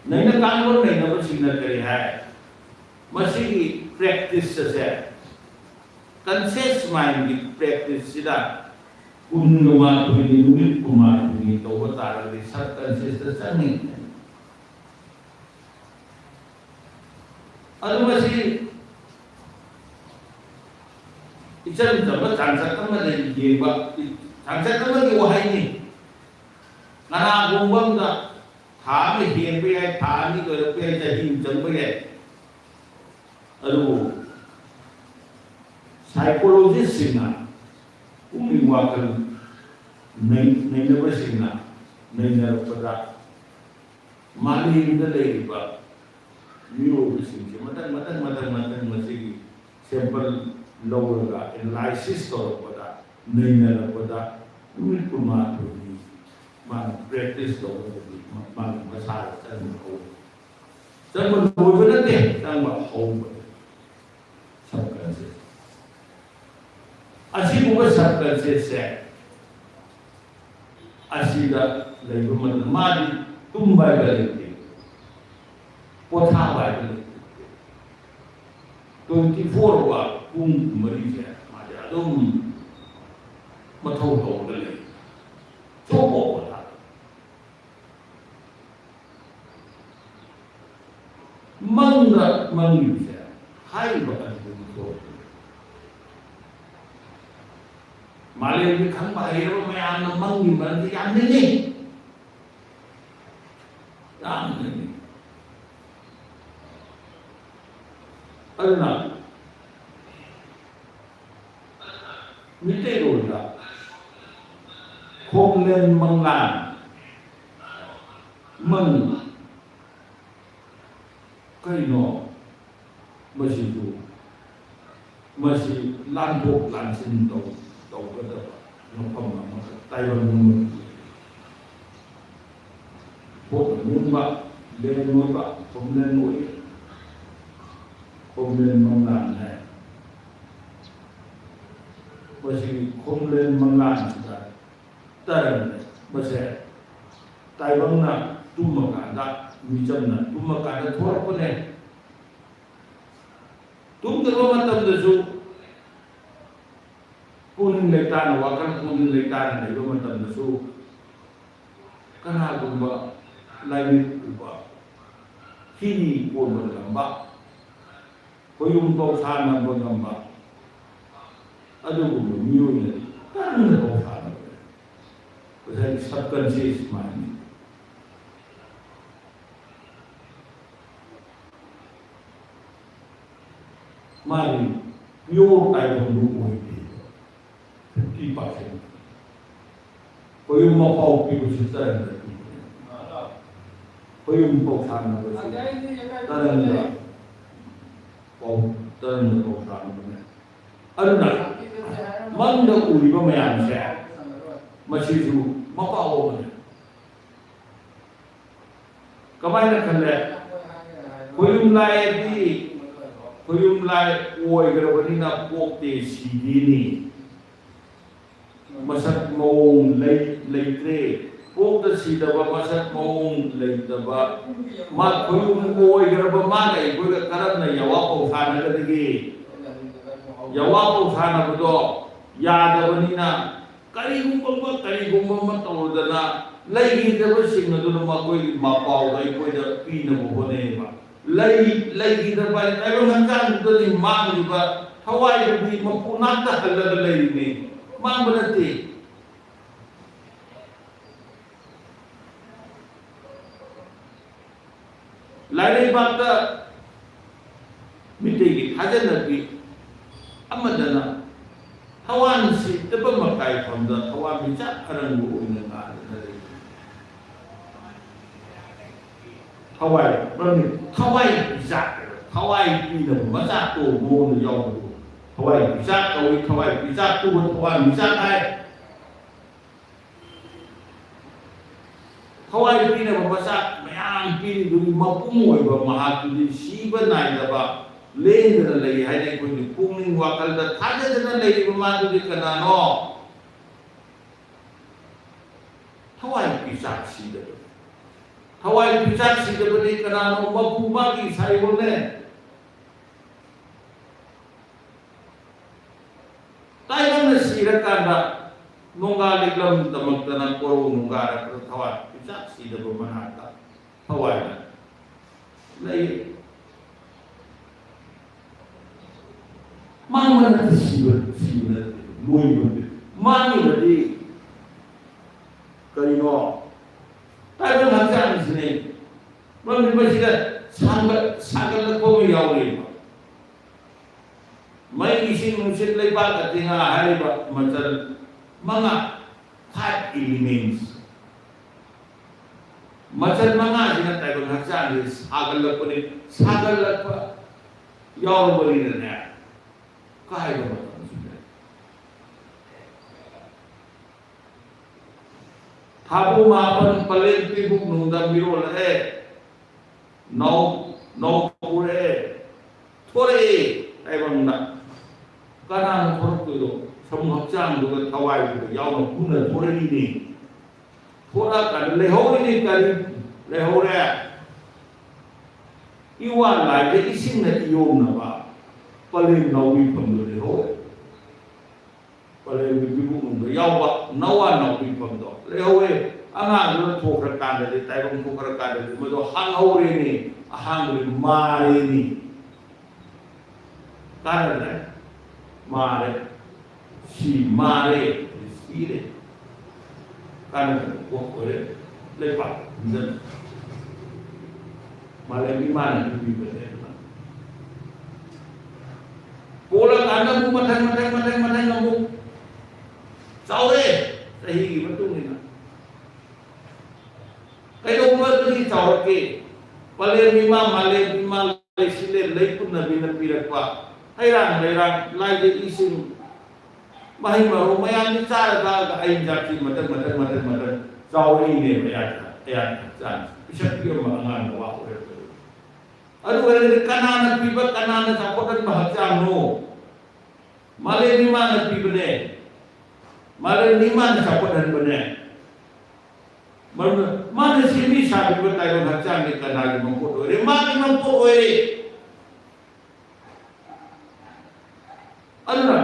ꯅꯩꯅ ꯀꯥꯡꯂꯣꯟ ꯅꯩꯅꯕꯁꯤꯡꯅ ꯀꯔꯤ ꯍꯥꯏ? ꯃꯁꯤꯒꯤ ꯄ꯭ꯔꯦꯛꯇꯤꯁ ꯑꯁꯦ, ꯀꯟꯁꯤꯌꯁ ꯃꯥꯏꯟꯒꯤ ꯄ꯭ꯔꯦꯛꯇꯤꯁꯁꯤꯗ ꯀꯨꯟꯒ ꯃꯥꯊꯣꯏꯅꯤ, ꯅꯨꯃꯤꯠ ꯀꯨꯟꯃꯥꯊꯣꯏꯅꯤ ꯇꯧꯕ ꯇꯥꯔꯒꯗꯤ ꯁꯕ ꯀꯟꯁꯤꯌꯁꯇ ꯆꯪꯉꯤ꯫ ꯑꯗꯨ ꯃꯁꯤ ꯏꯆꯝ ꯆꯝꯕ ꯆꯥꯡꯆꯠ ꯑꯃꯗ ꯌꯦꯡꯕ, ꯆꯥꯡꯆꯠ ꯑꯃꯒꯤ ꯋꯥꯍꯩꯅꯤ꯫ ꯀꯅꯥꯒꯨꯝꯕ ꯑꯃꯗ ꯊꯥ ꯑꯃ ꯍꯦꯟꯕ ꯌꯥꯏ, ꯊꯥ ꯑꯅꯤ ꯂꯣꯏꯔꯛꯄ ꯌꯥꯏ, ꯆꯍꯤ ꯑꯃ ꯆꯪꯕ ꯌꯥꯏ꯫ ꯑꯗꯨꯕꯨ ꯁꯥꯏꯀꯣꯂꯣꯖꯤꯁꯁꯤꯡꯅ, ꯄꯨꯛꯅꯤꯡ ꯋꯥꯈꯜ ꯅꯩ-, ꯅꯩꯅꯕꯁꯤꯡꯅ ꯅꯩꯅꯔꯛꯄꯗ, ꯃꯥꯂꯦꯝꯗ ꯂꯩꯔꯤꯕ ꯃꯤꯑꯣꯏꯕꯁꯤꯡꯁꯦ ꯃꯊꯪ ꯃꯊꯪ ꯃꯊꯪ ꯃꯊꯪ ꯃꯁꯤꯒꯤ ꯁꯦꯝꯄꯜ ꯂꯧꯔꯒ ꯑꯦꯅꯥꯂꯥꯏꯁꯤꯁ ꯇꯧꯔꯛꯄꯗ, ꯅꯩꯅꯔꯛꯄꯗ, ꯅꯨꯃꯤꯠ ꯀꯨꯟꯃꯥꯊꯣꯏꯅꯤ ꯃꯥꯅ ꯄ꯭ꯔꯦꯛꯇꯤꯁ ꯇꯧꯔꯒꯗꯤ ꯃꯥꯒꯤ ꯃꯁꯥꯗ ꯆꯪꯕ ꯍꯧꯔꯛꯏ꯫ ꯆꯪꯕ ꯂꯣꯏꯕ ꯅꯠꯇꯦ, ꯆꯪꯕ ꯍꯧꯕ꯫ ꯁꯕꯀꯟꯁꯤꯌꯁ꯫ ꯑꯁꯤꯒꯨꯝꯕ ꯁꯕꯀꯟꯁꯤꯌꯁꯁꯦ ꯑꯁꯤꯗ ꯂꯩꯕ ꯃꯇꯝꯗ ꯃꯥꯗꯤ ꯇꯨꯝꯕ ꯍꯥꯏꯕ ꯂꯩꯇꯦ, ꯄꯣꯊꯥꯕ ꯍꯥꯏꯕ ꯂꯩꯇꯦ꯫ ꯇ꯭ꯋꯦꯟꯇꯤ ꯐꯣꯔ ꯑꯋꯥꯔ ꯄꯨꯡ ꯀꯨꯟꯃꯔꯤꯁꯦ ꯃꯥꯗꯤ ꯑꯗꯨꯝ ꯃꯊꯧ ꯇꯧꯔꯒ ꯂꯩ꯫ ꯁꯨꯡꯄꯣ ꯄꯣꯊꯥꯗꯦ꯫ ꯃꯪꯗ ꯃꯪꯉꯤꯕꯁꯦ ꯍꯥꯏꯔꯤꯕ ꯑꯗꯨꯒꯤ ꯃꯊꯧ꯫ ꯃꯥꯂꯦꯝꯒꯤ ꯈꯪꯕ ꯍꯩꯔꯕ ꯃꯌꯥꯝꯅ ꯃꯪꯒꯤ ꯃꯔꯝꯗ ꯌꯥꯝ ꯅꯤꯡꯉꯤ, ꯌꯥꯝ ꯅꯤꯡꯉꯤ꯫ ꯑꯗꯨꯅ ꯃꯤꯇꯩꯂꯣꯟꯗ ꯈꯣꯝꯂꯦꯟ ꯃꯪꯂꯥꯟ, ꯃꯪ, ꯀꯩꯅꯣ ꯃꯁꯤꯕꯨ? ꯃꯁꯤ ꯂꯥꯟꯊꯣꯛ ꯂꯥꯟꯁꯤꯟ ꯇꯧ-, ꯇꯧꯒꯗꯕ ꯃꯐꯝ ꯑꯃꯈꯛ, ꯇꯥꯏꯕꯪ ꯑꯃꯈꯛ꯫ ꯄꯣꯠꯅ ꯃꯨꯟꯕ, ꯂꯦꯟ ꯑꯣꯏꯕ, ꯈꯣꯝꯂꯦꯟ ꯑꯣꯏꯕ, ꯈꯣꯝꯂꯦꯟ ꯃꯪꯂꯥꯟ ꯍꯥꯏ꯫ ꯃꯁꯤꯒꯤ ꯈꯣꯝꯂꯦꯟ ꯃꯪꯂꯥꯟꯁꯤꯗ ꯇꯔꯟ ꯃꯁꯦ ꯇꯥꯏꯕꯪꯅ ꯇꯨꯝꯃꯀꯥꯟꯗ, ꯃꯤꯆꯝꯅ ꯇꯨꯝꯃꯀꯥꯟꯗ ꯊꯣꯔꯛꯄꯅꯦ꯫ ꯇꯨꯝꯗꯕ ꯃꯇꯝꯗꯁꯨ ꯄꯨꯛꯅꯤꯡ ꯂꯩꯇꯥꯅ, ꯋꯥꯈꯜ ꯄꯨꯛꯅꯤꯡ ꯂꯩꯇꯥꯅ ꯂꯩꯕ ꯃꯇꯝꯗꯁꯨ ꯀꯅꯥꯒꯨꯝꯕ ꯂꯥꯏꯃꯤꯠ ꯎꯕ, ꯍꯤꯅꯤ ꯀꯣꯟꯕ ꯉꯝꯕ, ꯈꯣꯏꯌꯨꯝ ꯄꯧꯁꯥ ꯅꯝꯕ ꯉꯝꯕ ꯑꯗꯨꯒꯨꯝꯕ ꯃꯤꯑꯣꯏꯅ ꯇꯔꯪꯅ ꯄꯧꯁꯥ ꯅꯝꯕ꯫ ꯉꯁꯥꯏꯒꯤ subconscious mind꯫ ꯃꯥꯒꯤ pure ꯇꯥꯏꯕꯪꯗꯨ ꯑꯣꯏꯗꯦ꯫ Fifty percent꯫ ꯈꯣꯏꯌꯨꯝ ꯃꯄꯥꯎ ꯄꯤꯕꯁꯨ ꯇꯔꯪꯗ ꯄꯤꯕꯅꯦ꯫ ꯈꯣꯏꯌꯨꯝ ꯄꯧꯁꯥꯟꯅꯕꯁꯨ ꯇꯔꯪꯗ ꯄꯧ-, ꯇꯔꯪꯗ ꯄꯧꯁꯥꯟꯅꯕꯅꯦ꯫ ꯑꯗꯨꯅ ꯃꯪꯗ ꯎꯔꯤꯕ ꯃꯌꯥꯝꯁꯦ ꯃꯁꯤꯁꯨ ꯃꯄꯥꯎ ꯑꯃꯅꯤ꯫ ꯀꯃꯥꯏꯅ ꯈꯜꯂꯦ? ꯈꯣꯏꯌꯨꯝ ꯂꯥꯏꯗꯤ, ꯈꯣꯏꯌꯨꯝ ꯂꯥꯏ ꯑꯣꯏꯈ꯭ꯔꯕꯅꯤꯅ ꯄꯣꯛꯇꯦ, ꯁꯤꯗꯦꯅꯤ꯫ ꯃꯁꯛ ꯃꯑꯣꯡ ꯂꯩ-, ꯂꯩꯇ꯭ꯔꯦ꯫ ꯄꯣꯛꯇ ꯁꯤꯗꯕ, ꯃꯁꯛ ꯃꯑꯣꯡ ꯂꯩꯇꯕ, ꯃꯥ ꯈꯣꯏꯌꯨꯝ ꯑꯣꯏꯈ꯭ꯔꯕ ꯃꯥꯅ ꯑꯩꯈꯣꯏꯗ ꯀꯔꯝꯅ ꯌꯥꯋꯥ ꯄꯧꯁꯥꯟꯅꯒꯗꯒꯦ? ꯌꯥꯋꯥ ꯄꯧꯁꯥꯟꯅꯕꯗꯣ ꯌꯥꯗꯕꯅꯤꯅ ꯀꯔꯤꯒꯨꯝꯕ ꯑꯃ, ꯀꯔꯤꯒꯨꯝꯕ ꯑꯃ ꯇꯧꯔꯗꯅ ꯂꯩꯈꯤꯗꯕꯁꯤꯡ ꯑꯗꯨꯅ ꯃꯈꯣꯏꯒꯤ ꯃꯄꯥꯎꯗ ꯑꯩꯈꯣꯏꯗ ꯄꯤꯅꯕ ꯍꯣꯠꯅꯩꯌꯦꯕ꯫ ꯂꯩ-, ꯂꯩꯈꯤꯗꯕ ꯍꯥꯏ ꯇꯥꯏꯕꯪ ꯍꯛꯆꯥꯡꯗꯨꯗꯗꯤ ꯃꯥꯡꯈꯤꯕ ꯊꯋꯥꯏꯗꯨꯗꯤ ꯃꯄꯨ ꯅꯥꯛꯇ ꯍꯜꯂꯒ ꯂꯩꯔꯤꯅꯤ꯫ ꯃꯥꯡꯕ ꯅꯠꯇꯦ꯫ ꯂꯥꯏꯔꯩꯕꯥꯛꯇ ꯃꯤꯇꯩꯒꯤ ꯊꯥꯖꯅꯕꯤ ꯑꯃꯗꯅ ꯊꯋꯥꯟ ꯁꯤꯠꯇꯕ ꯃꯀꯥꯏꯐꯝꯗ ꯊꯋꯥꯟꯃꯤꯆꯥꯛ ꯑꯔꯪꯕ ꯑꯣꯏꯅ ꯉꯥꯟꯗꯨꯅ ꯂꯩ꯫ ꯊꯋꯥꯏ, ꯃꯔꯝꯗꯤ ꯊꯋꯥꯏ ꯄꯤꯆꯥꯛ, ꯊꯋꯥꯏ ꯄꯤꯅꯕ ꯃꯆꯥꯛꯇꯣ ꯃꯉꯣꯟꯗ ꯌꯥꯎꯕꯗꯣ ꯊꯋꯥꯏ ꯄꯤꯆꯥꯛ ꯀꯧꯏ꯫ ꯊꯋꯥꯏ ꯄꯤꯆꯥꯛ ꯇꯨꯕ ꯊꯋꯥꯟꯃꯤꯆꯥꯛ ꯍꯥꯏ꯫ ꯊꯋꯥꯏ ꯄꯤꯅꯕ ꯃꯆꯥꯛ ꯃꯌꯥꯝ ꯄꯤꯔꯤꯗꯨꯒꯤ ꯃꯄꯨꯝ ꯑꯣꯏꯕ ꯃꯍꯥꯛꯇꯨꯗꯤ ꯁꯤꯕ ꯅꯥꯏꯗꯕ ꯂꯦꯡꯗꯅ ꯂꯩ ꯍꯥꯏꯅ ꯑꯩꯈꯣꯏꯒꯤ ꯄꯨꯛꯅꯤꯡ ꯋꯥꯈꯜꯗ ꯊꯥꯖꯗꯅ ꯂꯩꯔꯤꯕ ꯃꯥꯗꯨꯗꯤ ꯀꯅꯥꯅꯣ? ꯊꯋꯥꯏ ꯄꯤꯆꯥꯛ ꯁꯤꯗꯕ꯫ ꯊꯋꯥꯏ ꯄꯤꯆꯥꯛ ꯁꯤꯗꯕꯗꯤ ꯀꯅꯥꯅꯣ? ꯃꯄꯨ ꯃꯥꯒꯤ ꯁꯥꯏꯑꯣꯟꯅꯦ꯫ ꯇꯥꯏꯕꯪꯅ ꯁꯤꯔꯀꯥꯟꯗ ꯅꯣꯡꯒꯥ ꯂꯤꯛꯂꯝ ꯇꯝꯃꯛꯇꯅ ꯀꯣꯔꯧ ꯅꯣꯡꯒꯥꯔꯛꯄꯗ ꯊꯋꯥꯏ ꯄꯤꯆꯥꯛ ꯁꯤꯗꯕ ꯃꯅꯥꯛꯇ ꯊꯋꯥꯏꯅ ꯂꯩ꯫ ꯃꯥꯡꯕ ꯅꯠꯇꯦ, ꯁꯤꯕ, ꯁꯤꯕ ꯅꯠꯇꯦ, ꯂꯣꯏꯕ ꯅꯠꯇꯦ꯫ ꯃꯥꯡꯉꯤꯕꯗꯤ ꯀꯔꯤꯅꯣ? ꯇꯥꯏꯕꯪ ꯍꯛꯆꯥꯡꯁꯤꯅꯦ꯫ ꯃꯔꯝꯗꯤ ꯃꯁꯤꯗ ꯁꯥꯡꯒꯠ-, ꯁꯥꯒꯠꯂꯛꯄ ꯑꯃ ꯌꯥꯎꯔꯤꯕ꯫ ꯃꯩ, ꯏꯁꯤꯡ, ꯅꯨꯡꯁꯤꯠ, ꯂꯩꯕꯥꯛ, ꯑꯇꯤꯌꯥ ꯍꯥꯏꯔꯤꯕ ꯃꯆꯜ ꯃꯉꯥ, five elements, ꯃꯆꯜ ꯃꯉꯥꯁꯤꯅ ꯇꯥꯏꯕꯪ ꯍꯛꯆꯥꯡꯁꯦ ꯁꯥꯒꯠꯂꯛꯄꯅꯤ꯫ ꯁꯥꯒꯠꯂꯛꯄ ꯌꯥꯎꯔꯕꯅꯤꯅꯅꯦ, ꯀꯥꯏꯕ ꯃꯇꯝꯁꯨ ꯂꯩ꯫ ꯊꯥꯕꯨ ꯃꯥꯄꯟ ꯄꯂꯦꯟ ꯄꯤꯕꯨꯛ ꯅꯨꯡꯗ ꯃꯤꯔꯣꯜꯂꯛꯑꯦ꯫ ꯅꯧ, ꯅꯧ ꯄꯨꯔꯛꯑꯦ꯫ ꯊꯣꯔꯛꯑꯦ ꯇꯥꯏꯕꯪꯗ꯫ ꯀꯅꯥꯅ ꯊꯣꯔꯛꯇꯣꯏꯗꯣ? ꯁꯃꯨ ꯍꯛꯆꯥꯡꯗꯨꯒ ꯊꯋꯥꯏꯗꯨꯒ ꯌꯥꯎꯅ ꯄꯨꯟꯅ ꯊꯣꯔꯛꯏꯅꯦ꯫ ꯊꯣꯔꯛꯑꯀꯥꯟꯗ ꯂꯩꯍꯧꯔꯤꯅꯦ ꯀꯔꯤ? ꯂꯩꯍꯧꯔꯦ꯫ ꯏꯋꯥ ꯂꯥꯏꯗ ꯏꯁꯤꯡꯅ ꯏꯌꯣꯡꯅꯕ ꯄꯂꯦꯟ ꯅꯥꯎꯕꯤꯐꯝꯗꯨ ꯂꯩꯍꯧꯔꯦ꯫ ꯄꯂꯦꯟꯒꯤ ꯄꯤꯕꯨꯛꯅꯨꯡꯗ ꯌꯥꯎꯕ ꯅꯋꯥ ꯅꯥꯎꯕꯤꯐꯝꯗꯣ ꯂꯩꯍꯧꯋꯦ꯫ ꯑꯉꯥꯡꯗꯨꯅ ꯊꯣꯛꯈ꯭ꯔꯀꯥꯟꯗꯗꯤ, ꯇꯥꯏꯕꯪ ꯊꯣꯛꯈ꯭ꯔꯀꯥꯟꯗꯗꯤ ꯃꯗꯣ ꯍꯥꯡꯍꯧꯔꯦꯅꯦ, ꯑꯍꯥꯡꯕꯗꯤ ꯃꯥꯔꯦꯅꯦ꯫ ꯀꯥꯟꯅꯗ꯭ꯔꯦ꯫ ꯃꯥꯔꯦ꯫ ꯁꯤ ꯃꯥꯔꯦ, ꯁꯤꯔꯦ꯫ ꯀꯥꯟꯅꯗꯕ ꯄꯣꯠ ꯑꯣꯏꯔꯦ꯫ ꯂꯩꯄꯥꯛ ꯈꯨꯝꯖꯟ꯫ ꯃꯥꯂꯦꯝꯒꯤ ꯃꯥꯅ ꯄꯤꯕꯤꯕꯅꯦ꯫ ꯄꯣꯛꯂꯀꯥꯟꯗ ꯑꯃꯨꯛ ꯃꯊꯪ, ꯃꯊꯪ, ꯃꯊꯪ, ꯃꯊꯪ ꯑꯃꯨꯛ ꯆꯥꯎꯔꯦ꯫ ꯆꯍꯤꯒꯤ ꯃꯇꯨꯡ ꯏꯟꯅ꯫ ꯀꯩꯗꯧꯕꯗꯒꯤ ꯆꯥꯎꯔꯛꯀꯦ? ꯄꯂꯦꯝ ꯏꯃꯥ, ꯃꯥꯂꯦꯝ ꯏꯃꯥ, ꯂꯩꯁꯤꯜꯂꯦ, ꯂꯩꯄꯨꯟꯅꯕꯤꯅ ꯄꯤꯔꯛꯄ ꯍꯩꯔꯥꯡ ꯂꯩꯔꯥꯡ, ꯂꯥꯏꯗ ꯏꯁꯤꯡ, ꯃꯍꯩ ꯃꯔꯣꯡ ꯃꯌꯥꯝꯁꯤ ꯆꯥꯔ ꯊꯛꯑꯒ ꯑꯩ ꯖꯥꯇꯤ ꯃꯊꯪ, ꯃꯊꯪ, ꯃꯊꯪ, ꯃꯊꯪ ꯆꯥꯎꯔꯛꯏꯅꯦꯕ ꯑꯩꯍꯥꯛ, ꯑꯩꯍꯥꯛꯀꯤ ꯍꯛꯆꯥꯡꯁꯦ꯫ ꯄꯤꯁꯛ ꯄꯤꯛꯑꯝꯕ ꯑꯉꯥꯡ ꯅꯋꯥ ꯑꯣꯏꯔꯛꯄꯗꯒꯤ꯫ ꯑꯗꯨ ꯑꯣꯏꯔꯒꯗꯤ ꯀꯅꯥꯅ ꯄꯤꯕ, ꯀꯅꯥꯅ ꯆꯥꯎꯈꯠꯍꯟꯕ ꯍꯛꯆꯥꯡꯅꯣ? ꯃꯥꯂꯦꯝ ꯏꯃꯥꯅ ꯄꯤꯕꯅꯦ꯫ ꯃꯥꯂꯦꯝ ꯏꯃꯥꯅ ꯆꯥꯎꯈꯠꯍꯟꯕꯅꯦ꯫ ꯃꯔꯝꯅ ꯃꯥꯅ ꯁꯦꯝꯕꯤ ꯁꯥꯕꯤꯕ ꯇꯥꯏꯕꯪ ꯍꯛꯆꯥꯡꯒꯤ ꯀꯅꯥꯒꯤ ꯃꯄꯣꯠ ꯑꯣꯏꯔꯦ? ꯃꯥꯒꯤ ꯃꯄꯣꯠ ꯑꯣꯏꯔꯦ꯫ ꯑꯗꯨꯅ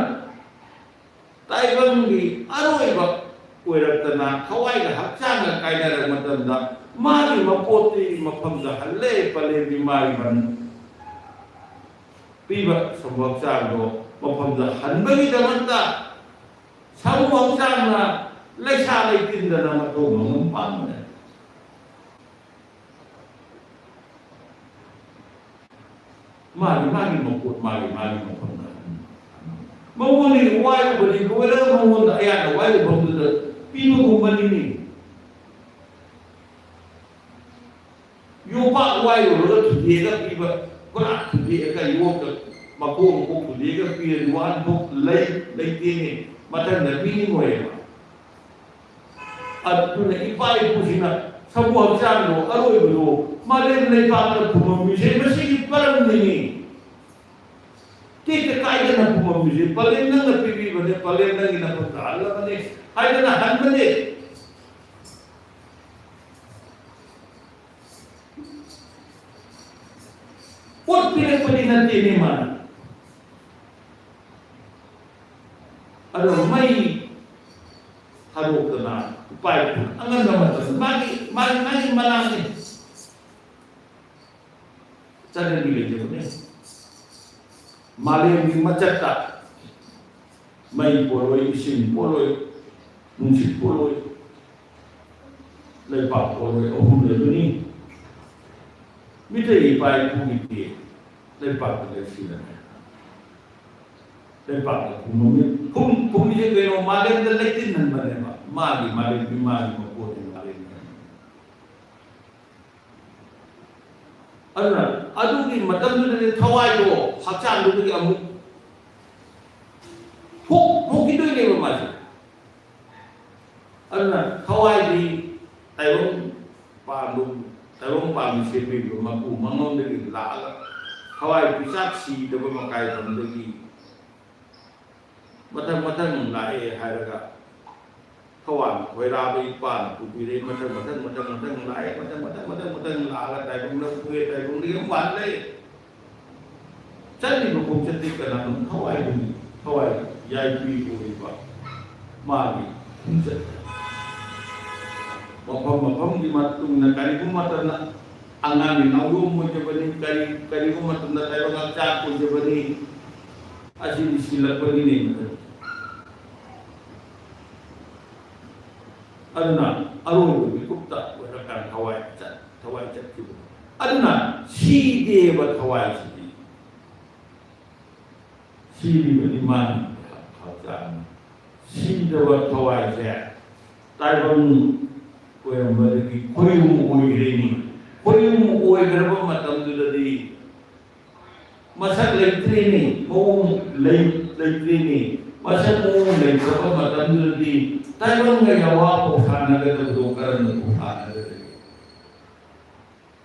ꯇꯥꯏꯕꯪꯒꯤ ꯑꯔꯣꯏꯕ ꯑꯣꯏꯔꯛꯇꯅ ꯊꯋꯥꯏꯒ ꯍꯛꯆꯥꯡꯒ ꯀꯥꯏꯅꯔꯛ ꯃꯇꯝꯗ ꯃꯥꯒꯤ ꯃꯄꯣꯠꯇꯤ ꯃꯐꯝꯗ ꯍꯜꯂꯦ꯫ ꯄꯂꯦꯝꯒꯤ ꯃꯥꯒꯤ ꯃꯟ-, ꯄꯤꯕ ꯁꯣꯝꯕ ꯍꯛꯆꯥꯡꯗꯣ ꯃꯐꯝꯗ ꯍꯟꯕꯒꯤꯗꯃꯛꯇ ꯁꯥꯃꯨ ꯍꯛꯆꯥꯡꯅ ꯂꯩꯁꯥ ꯂꯩꯇꯤꯟꯗꯅ ꯃꯇꯣꯡ ꯑꯃꯃꯝ ꯄꯥꯟꯕꯅꯦ꯫ ꯃꯥꯒꯤ, ꯃꯥꯒꯤ ꯃꯄꯣꯠ, ꯃꯥꯒꯤ, ꯃꯥꯒꯤ ꯃꯐꯝꯗ꯫ ꯃꯉꯣꯟꯗꯒꯤ ꯋꯥꯏꯔꯨꯕꯗꯤ ꯂꯣꯏꯔꯒ ꯃꯉꯣꯟꯗ ꯑꯌꯥꯝꯕ ꯋꯥꯏꯔꯨꯐꯝꯗꯨꯗ ꯄꯤꯕꯒꯨꯝꯕꯅꯤꯅꯦ꯫ ꯌꯣꯄꯥꯛ ꯋꯥꯏꯔꯨꯔꯒ ꯊꯨꯗꯦꯛꯑꯒ ꯄꯤꯕ, ꯄꯨꯔꯥ ꯊꯨꯗꯦꯛꯑꯒ ꯌꯣꯠꯀ ꯃꯈꯣꯡ ꯃꯈꯣꯡ ꯊꯨꯗꯦꯛꯑꯒ ꯄꯤꯔꯗꯤ ꯋꯥꯍꯟꯊꯣꯛ ꯂꯩ, ꯂꯩꯇꯦꯅꯦ꯫ ꯃꯊꯪꯗ ꯄꯤꯅꯤꯡꯉꯣꯏꯑꯕ꯫ ꯑꯗꯨꯅ ꯏꯄꯥ ꯏꯄꯨꯁꯤꯡꯅ ꯁꯥꯃꯨ ꯍꯛꯆꯥꯡꯗꯣ ꯑꯔꯣꯏꯕꯗꯣ ꯃꯥꯂꯦꯝ ꯂꯩꯄꯥꯛꯇ ꯐꯨꯝꯃꯝꯃꯤꯁꯦ ꯃꯁꯤꯒꯤ ꯃꯔꯝꯅꯤꯅꯦ꯫ ꯇꯦꯛꯇ ꯀꯥꯏꯗꯅ ꯐꯨꯝꯃꯝꯃꯤꯁꯦ ꯄꯂꯦꯝ ꯅꯪꯅ ꯄꯤꯕꯤꯕꯅꯦ, ꯄꯂꯦꯝ ꯅꯪꯒꯤ ꯅꯐꯝꯗ ꯍꯜꯂꯕꯅꯦ ꯍꯥꯏꯗꯅ ꯍꯟꯕꯅꯦ꯫ ꯄꯣꯠ ꯄꯤꯔꯛꯄꯗꯤ ꯅꯠꯇꯦꯅꯦ ꯃꯥꯅ꯫ ꯑꯗꯣ ꯃꯩ ꯊꯥꯗꯣꯛꯇꯅ ꯎꯄꯥꯏ ꯑꯉꯟꯕ ꯃꯇꯝꯗ ꯃꯥꯒꯤ, ꯃꯥꯒꯤ, ꯃꯥꯒꯤ ꯃꯅꯥꯛꯅꯤ꯫ ꯆꯠꯅꯕꯤ ꯂꯩꯖꯕꯅꯦ꯫ ꯃꯥꯂꯦꯝꯒꯤ ꯃꯆꯠꯇ ꯃꯩ ꯄꯣꯜꯂꯣꯏ, ꯏꯁꯤꯡ ꯄꯣꯜꯂꯣꯏ, ꯅꯨꯡꯁꯤꯠ ꯄꯣꯜꯂꯣꯏ, ꯂꯩꯄꯥꯛ ꯄꯣꯜꯂꯣꯏ, ꯑꯍꯨꯝ ꯂꯩꯕꯅꯤ꯫ ꯃꯤꯇꯩ ꯏꯄꯥ ꯏꯄꯨꯒꯤꯗꯤ ꯂꯩꯄꯥꯛꯇ ꯂꯩꯁꯤꯜꯂꯝꯃꯦ꯫ ꯂꯩꯄꯥꯛꯇ ꯐꯨꯝꯃꯝꯃꯤ꯫ ꯐꯨꯝ-, ꯐꯨꯝꯃꯤꯁꯦ ꯀꯩꯅꯣ? ꯃꯥꯂꯦꯝꯗ ꯂꯩꯇꯤꯟꯍꯟꯕꯅꯦꯕ꯫ ꯃꯥꯒꯤ ꯃꯥꯂꯦꯝꯒꯤ ꯃꯥꯒꯤ ꯃꯄꯣꯠꯅꯤ ꯃꯥꯂꯦꯝꯒꯤ꯫ ꯑꯗꯨꯅ ꯑꯗꯨꯒꯤ ꯃꯇꯝꯗꯨꯗꯗꯤ ꯊꯋꯥꯏꯗꯣ ꯍꯛꯆꯥꯡꯗꯨꯗꯒꯤ ꯑꯃꯨꯛ ꯊꯣꯛ-, ꯊꯣꯛꯈꯤꯗꯣꯏꯅꯦꯕ ꯃꯥꯁꯦ꯫ ꯑꯗꯨꯅ ꯊꯋꯥꯏꯗꯤ ꯇꯥꯏꯕꯪ ꯄꯥꯟꯕ, ꯇꯥꯏꯕꯪ ꯄꯥꯟꯕ ꯁꯦꯝꯕꯤꯕ ꯃꯄꯨ ꯃꯉꯣꯟꯗꯒꯤ ꯂꯥꯛꯑꯒ ꯊꯋꯥꯏ ꯄꯤꯆꯥꯛ ꯁꯤꯗꯕ ꯃꯀꯥꯏ ꯐꯝꯗꯒꯤ ꯃꯊꯪ ꯃꯊꯪ ꯂꯥꯛꯑꯦ ꯍꯥꯏꯔꯒ ꯊꯋꯥꯟ ꯈꯣꯏꯔꯥꯕ ꯏꯄꯥꯅ ꯄꯨꯕꯤꯔꯦ꯫ ꯃꯊꯪ ꯃꯊꯪ ꯃꯊꯪ ꯃꯊꯪ ꯂꯥꯛꯑꯦ꯫ ꯃꯊꯪ ꯃꯊꯪ ꯃꯊꯪ ꯃꯊꯪ ꯂꯥꯛꯑꯒ ꯇꯥꯏꯕꯪꯗ ꯄꯨꯔꯦ꯫ ꯇꯥꯏꯕꯪꯗꯒꯤ ꯑꯃꯨꯛ ꯄꯥꯟ ꯂꯩ꯫ ꯆꯠꯂꯤꯕ ꯈꯣꯡꯆꯠꯇꯤ ꯀꯅꯥꯅꯣ? ꯊꯋꯥꯏꯗꯨꯅꯤ꯫ ꯊꯋꯥꯏ ꯌꯥꯏꯕꯤ ꯑꯣꯏꯔꯤꯕ ꯃꯥꯒꯤ ꯈꯣꯡꯆꯠ꯫ ꯃꯐꯝ ꯃꯐꯝꯒꯤ ꯃꯇꯨꯡ ꯏꯟꯅ ꯀꯔꯤꯒꯨꯝꯕ ꯃꯇꯝꯗ ꯑꯉꯥꯡꯒꯤ ꯅꯥꯎꯌꯣꯝ ꯑꯣꯏꯖꯕꯅꯤ, ꯀꯔꯤ, ꯀꯔꯤꯒꯨꯝꯕ ꯃꯇꯝꯗ ꯇꯥꯏꯕꯪ ꯉꯥꯛꯆꯥꯡ ꯑꯣꯏꯖꯕꯅꯤ꯫ ꯑꯁꯤꯗꯤ ꯁꯤꯜꯂꯛꯄꯒꯤꯅꯦ꯫ ꯑꯗꯨꯅ ꯑꯔꯣꯏꯕ ꯃꯤꯀꯨꯞꯇ ꯑꯣꯏꯔꯀꯥꯟꯗ ꯊꯋꯥꯏ ꯆꯠ-, ꯊꯋꯥꯏ ꯆꯠꯈꯤꯕ꯫ ꯑꯗꯨꯅ ꯁꯤꯗꯦꯕ ꯊꯋꯥꯏꯁꯤꯗꯤ꯫ ꯁꯤꯔꯤꯕꯗꯤ ꯃꯥꯅꯤ ꯍꯛꯆꯥꯡꯅꯤ꯫ ꯁꯤꯗꯕ ꯊꯋꯥꯏꯁꯦ ꯇꯥꯏꯕꯪ ꯑꯣꯏꯔꯝꯕꯗꯒꯤ ꯈꯣꯏꯌꯨꯝ ꯑꯣꯏꯈ꯭ꯔꯦꯅꯤ꯫ ꯈꯣꯏꯌꯨꯝ ꯑꯣꯏꯈ꯭ꯔꯕ ꯃꯇꯝꯗꯨꯗꯗꯤ ꯃꯁꯛ ꯂꯩꯇ꯭ꯔꯦꯅꯦ, ꯃꯑꯣꯡ ꯂꯩ-, ꯂꯩꯇ꯭ꯔꯦꯅꯦ꯫ ꯃꯁꯛ ꯃꯑꯣꯡ ꯂꯩꯇ꯭ꯔꯕ ꯃꯇꯝꯗꯨꯗꯗꯤ ꯇꯥꯏꯕꯪꯒ ꯌꯥꯋꯥ ꯄꯧꯁꯥꯟꯅꯒꯗꯕꯗꯣ ꯀꯔꯝꯅ ꯄꯧꯁꯥꯟꯅꯒꯗꯒꯦ?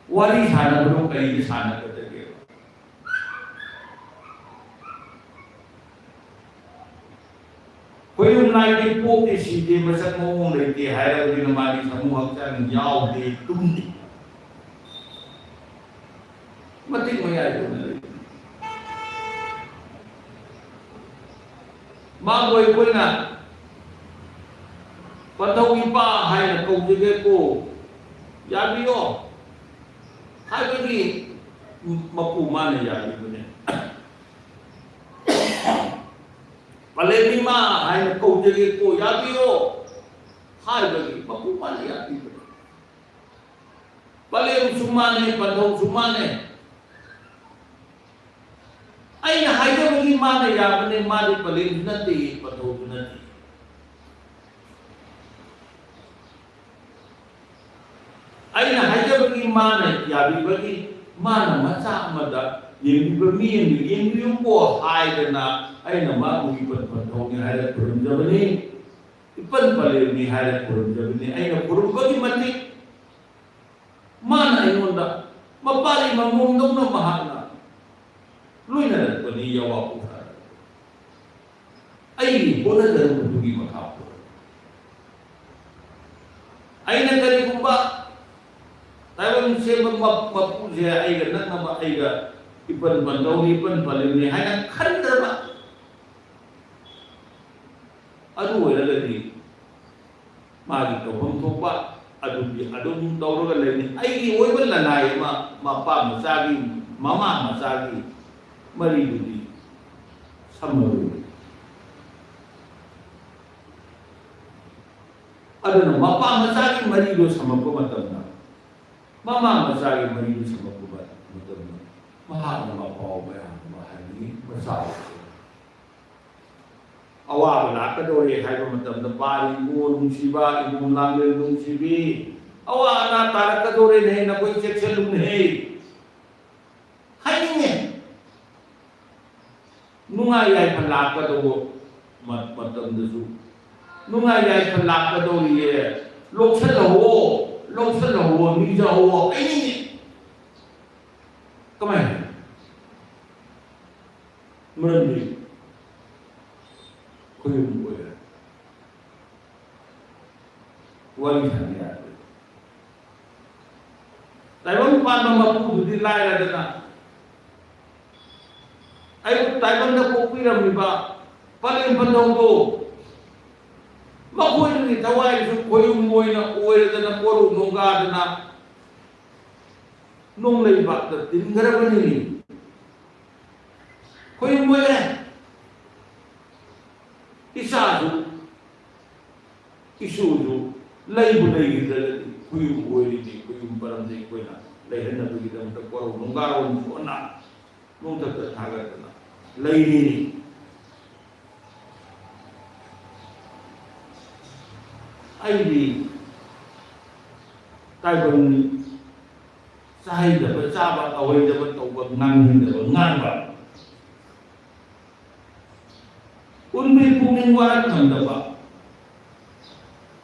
ꯋꯥꯔꯤ ꯁꯥꯟꯅꯕꯗꯣ ꯀꯔꯤꯒꯤ ꯁꯥꯟꯅꯒꯗꯒꯦꯕ? ꯈꯣꯏꯌꯨꯝ ꯅꯥꯏꯗꯦ, ꯄꯣꯛꯇꯦ, ꯁꯤꯗꯦ, ꯃꯁꯛ ꯃꯑꯣꯡ ꯂꯩꯇꯦ ꯍꯥꯏꯔꯕꯅꯤꯅ ꯃꯥꯗꯤ ꯁꯥꯃꯨ ꯍꯛꯆꯥꯡ ꯌꯥꯎꯗꯦ, ꯇꯨꯝꯗꯦ꯫ ꯃꯇꯤꯛ ꯃꯌꯥꯏꯗ ꯑꯣꯏꯅ ꯂꯩ꯫ ꯃꯥꯕꯨ ꯑꯩꯈꯣꯏꯅ ꯄꯟꯊꯧ ꯏꯄꯥ ꯍꯥꯏꯅ ꯀꯧꯖꯒꯦꯀꯣ, ꯌꯥꯕꯤꯌꯣ ꯍꯥꯏꯕꯒꯤ ꯃꯄꯨ ꯃꯥꯅ ꯌꯥꯕꯤꯕꯅꯦ꯫ "ꯄꯂꯦꯝ ꯏꯃꯥ ꯍꯥꯏꯅ ꯀꯧꯖꯒꯦꯀꯣ, ꯌꯥꯕꯤꯌꯣ" ꯍꯥꯏꯕꯒꯤ ꯃꯄꯨ ꯃꯥꯅ ꯌꯥꯕꯤꯕꯅꯤ꯫ ꯄꯂꯦꯝꯁꯨ ꯃꯥꯅꯦ, ꯄꯟꯊꯧꯁꯨ ꯃꯥꯅꯦ꯫ ꯑꯩꯅ ꯍꯥꯏꯖꯕꯒꯤ ꯃꯥꯅ ꯌꯥꯕꯅꯦ, ꯃꯥꯗꯤ ꯄꯂꯦꯝꯁꯨ ꯅꯠꯇꯦ, ꯄꯟꯊꯧꯁꯨ ꯅꯠꯇꯦ꯫ ꯑꯩꯅ ꯍꯥꯏꯖꯕꯒꯤ ꯃꯥꯅ ꯌꯥꯕꯤꯕꯒꯤ, ꯃꯥꯅ ꯃꯆꯥ ꯑꯃꯗ ꯌꯦꯡꯕꯤꯕ ꯃꯤ ꯑꯃꯗ ꯌꯦꯡꯕꯤꯌꯨꯀꯣ ꯍꯥꯏꯗꯅ ꯑꯩꯅ ꯃꯥꯕꯨ ꯏꯄꯟ ꯄꯟꯊꯧꯅꯤ ꯍꯥꯏꯔ ꯈꯨꯔꯨꯝꯖꯕꯅꯤ, ꯏꯄꯟ ꯄꯂꯦꯝꯅꯤ ꯍꯥꯏꯔ ꯈꯨꯔꯨꯝꯖꯕꯅꯤ꯫ ꯑꯩꯅ ꯈꯨꯔꯨꯝꯕꯒꯤ ꯃꯇꯤꯛ ꯃꯥꯅ ꯑꯩꯉꯣꯟꯗ ꯃꯄꯥꯔꯤ ꯃꯃꯣꯝꯗꯧꯅ ꯃꯍꯥꯛꯅ ꯂꯣꯏꯅꯔꯛꯄꯅꯤ ꯌꯥꯋꯥ ꯄꯣꯊꯥꯔꯛꯄ꯫ ꯑꯩꯒꯤ ꯍꯣꯠꯅꯖꯔꯝꯕꯗꯨꯒꯤ ꯃꯈꯥ ꯄꯣꯜꯂꯤ꯫ ꯑꯩꯅ ꯀꯔꯤꯒꯨꯝꯕ ꯇꯥꯏꯕꯪ ꯁꯦꯝꯕ ꯃ-, ꯃꯄꯨꯁꯦ ꯑꯩꯒ ꯅꯛꯅꯕ, ꯑꯩꯒ ꯏꯄꯟ ꯄꯟꯗꯧꯅꯤ, ꯏꯄꯟ ꯄꯜꯂꯤꯕꯅꯤ ꯍꯥꯏꯅ ꯈꯟꯗ꯭ꯔꯕ, ꯑꯗꯨ ꯑꯣꯏꯔꯒꯗꯤ ꯃꯥꯒꯤ ꯇꯧꯐꯝ ꯊꯣꯛꯄ ꯑꯗꯨꯗꯤ ꯑꯗꯨꯝ ꯇꯧꯔꯒ ꯂꯩꯅꯤ꯫ ꯑꯩꯒꯤ ꯑꯣꯏꯕ ꯂꯅꯥꯏ ꯑꯃ, ꯃꯄꯥ ꯃꯆꯥꯒꯤ, ꯃꯃꯥ ꯃꯆꯥꯒꯤ ꯃꯔꯤꯗꯨꯗꯤ ꯁꯝꯃꯔꯣꯏ꯫ ꯑꯗꯨꯅ ꯃꯄꯥ ꯃꯆꯥꯒꯤ ꯃꯔꯤꯗꯨ ꯁꯝꯃꯛꯄ ꯃꯇꯝꯗ, ꯃꯃꯥ ꯃꯆꯥꯒꯤ ꯃꯔꯤꯗꯨ ꯁꯝꯃꯛꯄ ꯃꯇꯝꯗ, ꯃꯍꯥꯛꯅ ꯃꯄꯥꯎ ꯃꯌꯥꯝ ꯑꯃ ꯍꯥꯏꯅꯤꯡꯉꯤ, ꯃꯆꯥ ꯑꯣꯏꯔꯁꯨ꯫ ꯑꯋꯥꯕ ꯂꯥꯛꯀꯗꯧꯔꯦ ꯍꯥꯏꯕ ꯃꯇꯝꯗ, "ꯄꯥꯔꯤ ꯏꯕꯨꯡꯉꯣ ꯅꯨꯡꯁꯤꯕ, ꯏꯃꯣꯝ ꯂꯥꯡꯂꯦꯟ ꯅꯨꯡꯁꯤꯕꯤ, ꯑꯋꯥ ꯑꯅꯥ ꯇꯥꯔꯛꯀꯗꯧꯔꯦꯅꯦꯍꯦ, ꯅꯈꯣꯏ ꯆꯦꯛꯁꯤꯜꯂꯨꯅꯦꯍꯦ" ꯍꯥꯏꯅꯤꯡꯉꯦ꯫ ꯅꯨꯡꯉꯥꯏ ꯌꯥꯏꯐ ꯂꯥꯛꯀꯗꯧꯕ ꯃ-, ꯃꯇꯝꯗꯁꯨ, "ꯅꯨꯡꯉꯥꯏ ꯌꯥꯏꯐ ꯂꯥꯛꯀꯗꯧꯔꯤꯌꯦ, ꯂꯧꯁꯜꯍꯧꯋꯣ, ꯂꯧꯁꯜꯍꯧꯋꯣ, ꯅꯤꯖꯍꯧꯋꯣ" ꯍꯥꯏꯅꯤꯡꯉꯦ꯫ ꯀꯃꯥꯏꯅ? ꯃꯔꯝꯗꯤ ꯈꯣꯏꯔꯨꯝ ꯑꯣꯏꯔꯦ꯫ ꯋꯥꯔꯤ ꯁꯥꯟꯅ ꯌꯥꯗꯦ꯫ ꯇꯥꯏꯕꯪ ꯄꯥꯟꯕ ꯃꯄꯨꯗꯨꯗꯤ ꯂꯥꯏꯔꯗꯅ, ꯑꯩꯕꯨ ꯇꯥꯏꯕꯪꯗ ꯄꯣꯛꯄꯤꯔꯝꯃꯤꯕ ꯄꯂꯦꯝ ꯄꯟꯊꯧꯗꯣ, ꯃꯈꯣꯏꯗꯨꯒꯤ ꯊꯋꯥꯏꯗꯨꯁꯨ ꯈꯣꯏꯔꯨꯝ ꯑꯣꯏꯅ ꯑꯣꯏꯔꯗꯅ, ꯀꯣꯔꯧ ꯅꯣꯡꯒꯥꯗꯅ ꯅꯣꯡꯂꯩꯕꯥꯛꯇ ꯇꯤꯟꯈ꯭ꯔꯕꯅꯤ꯫ ꯈꯣꯏꯔꯨꯝ ꯑꯣꯏꯔꯦ꯫ ꯏꯆꯥꯁꯨ ꯏꯁꯨꯁꯨ ꯂꯩꯕꯨ ꯂꯩꯈꯤꯗ꯭ꯔꯒꯗꯤ ꯈꯨꯌꯨꯝ ꯑꯣꯏꯔꯤꯅꯤ, ꯈꯨꯌꯨꯝ ꯄꯔꯝꯗꯤ ꯑꯩꯈꯣꯏꯅ ꯂꯩꯍꯟꯅꯕꯒꯤꯗꯃꯛꯇ ꯀꯣꯔꯧ ꯅꯨꯡꯒꯥꯔꯣꯝ ꯊꯣꯟꯅ ꯅꯣꯡꯊꯛꯇ ꯊꯥꯒꯠꯇꯅ ꯂꯩꯔꯤꯅꯤ꯫ ꯑꯩꯗꯤ ꯇꯥꯏꯕꯪ ꯆꯥꯍꯩꯗꯕ ꯆꯥꯕ, ꯇꯧꯍꯩꯗꯕ ꯇꯧꯕ, ꯉꯥꯡꯍꯩꯗꯕ ꯉꯥꯡꯕ, ꯎꯟꯕꯤ ꯄꯨꯛꯅꯤꯡ ꯋꯥꯔꯛ ꯉꯝꯗꯕ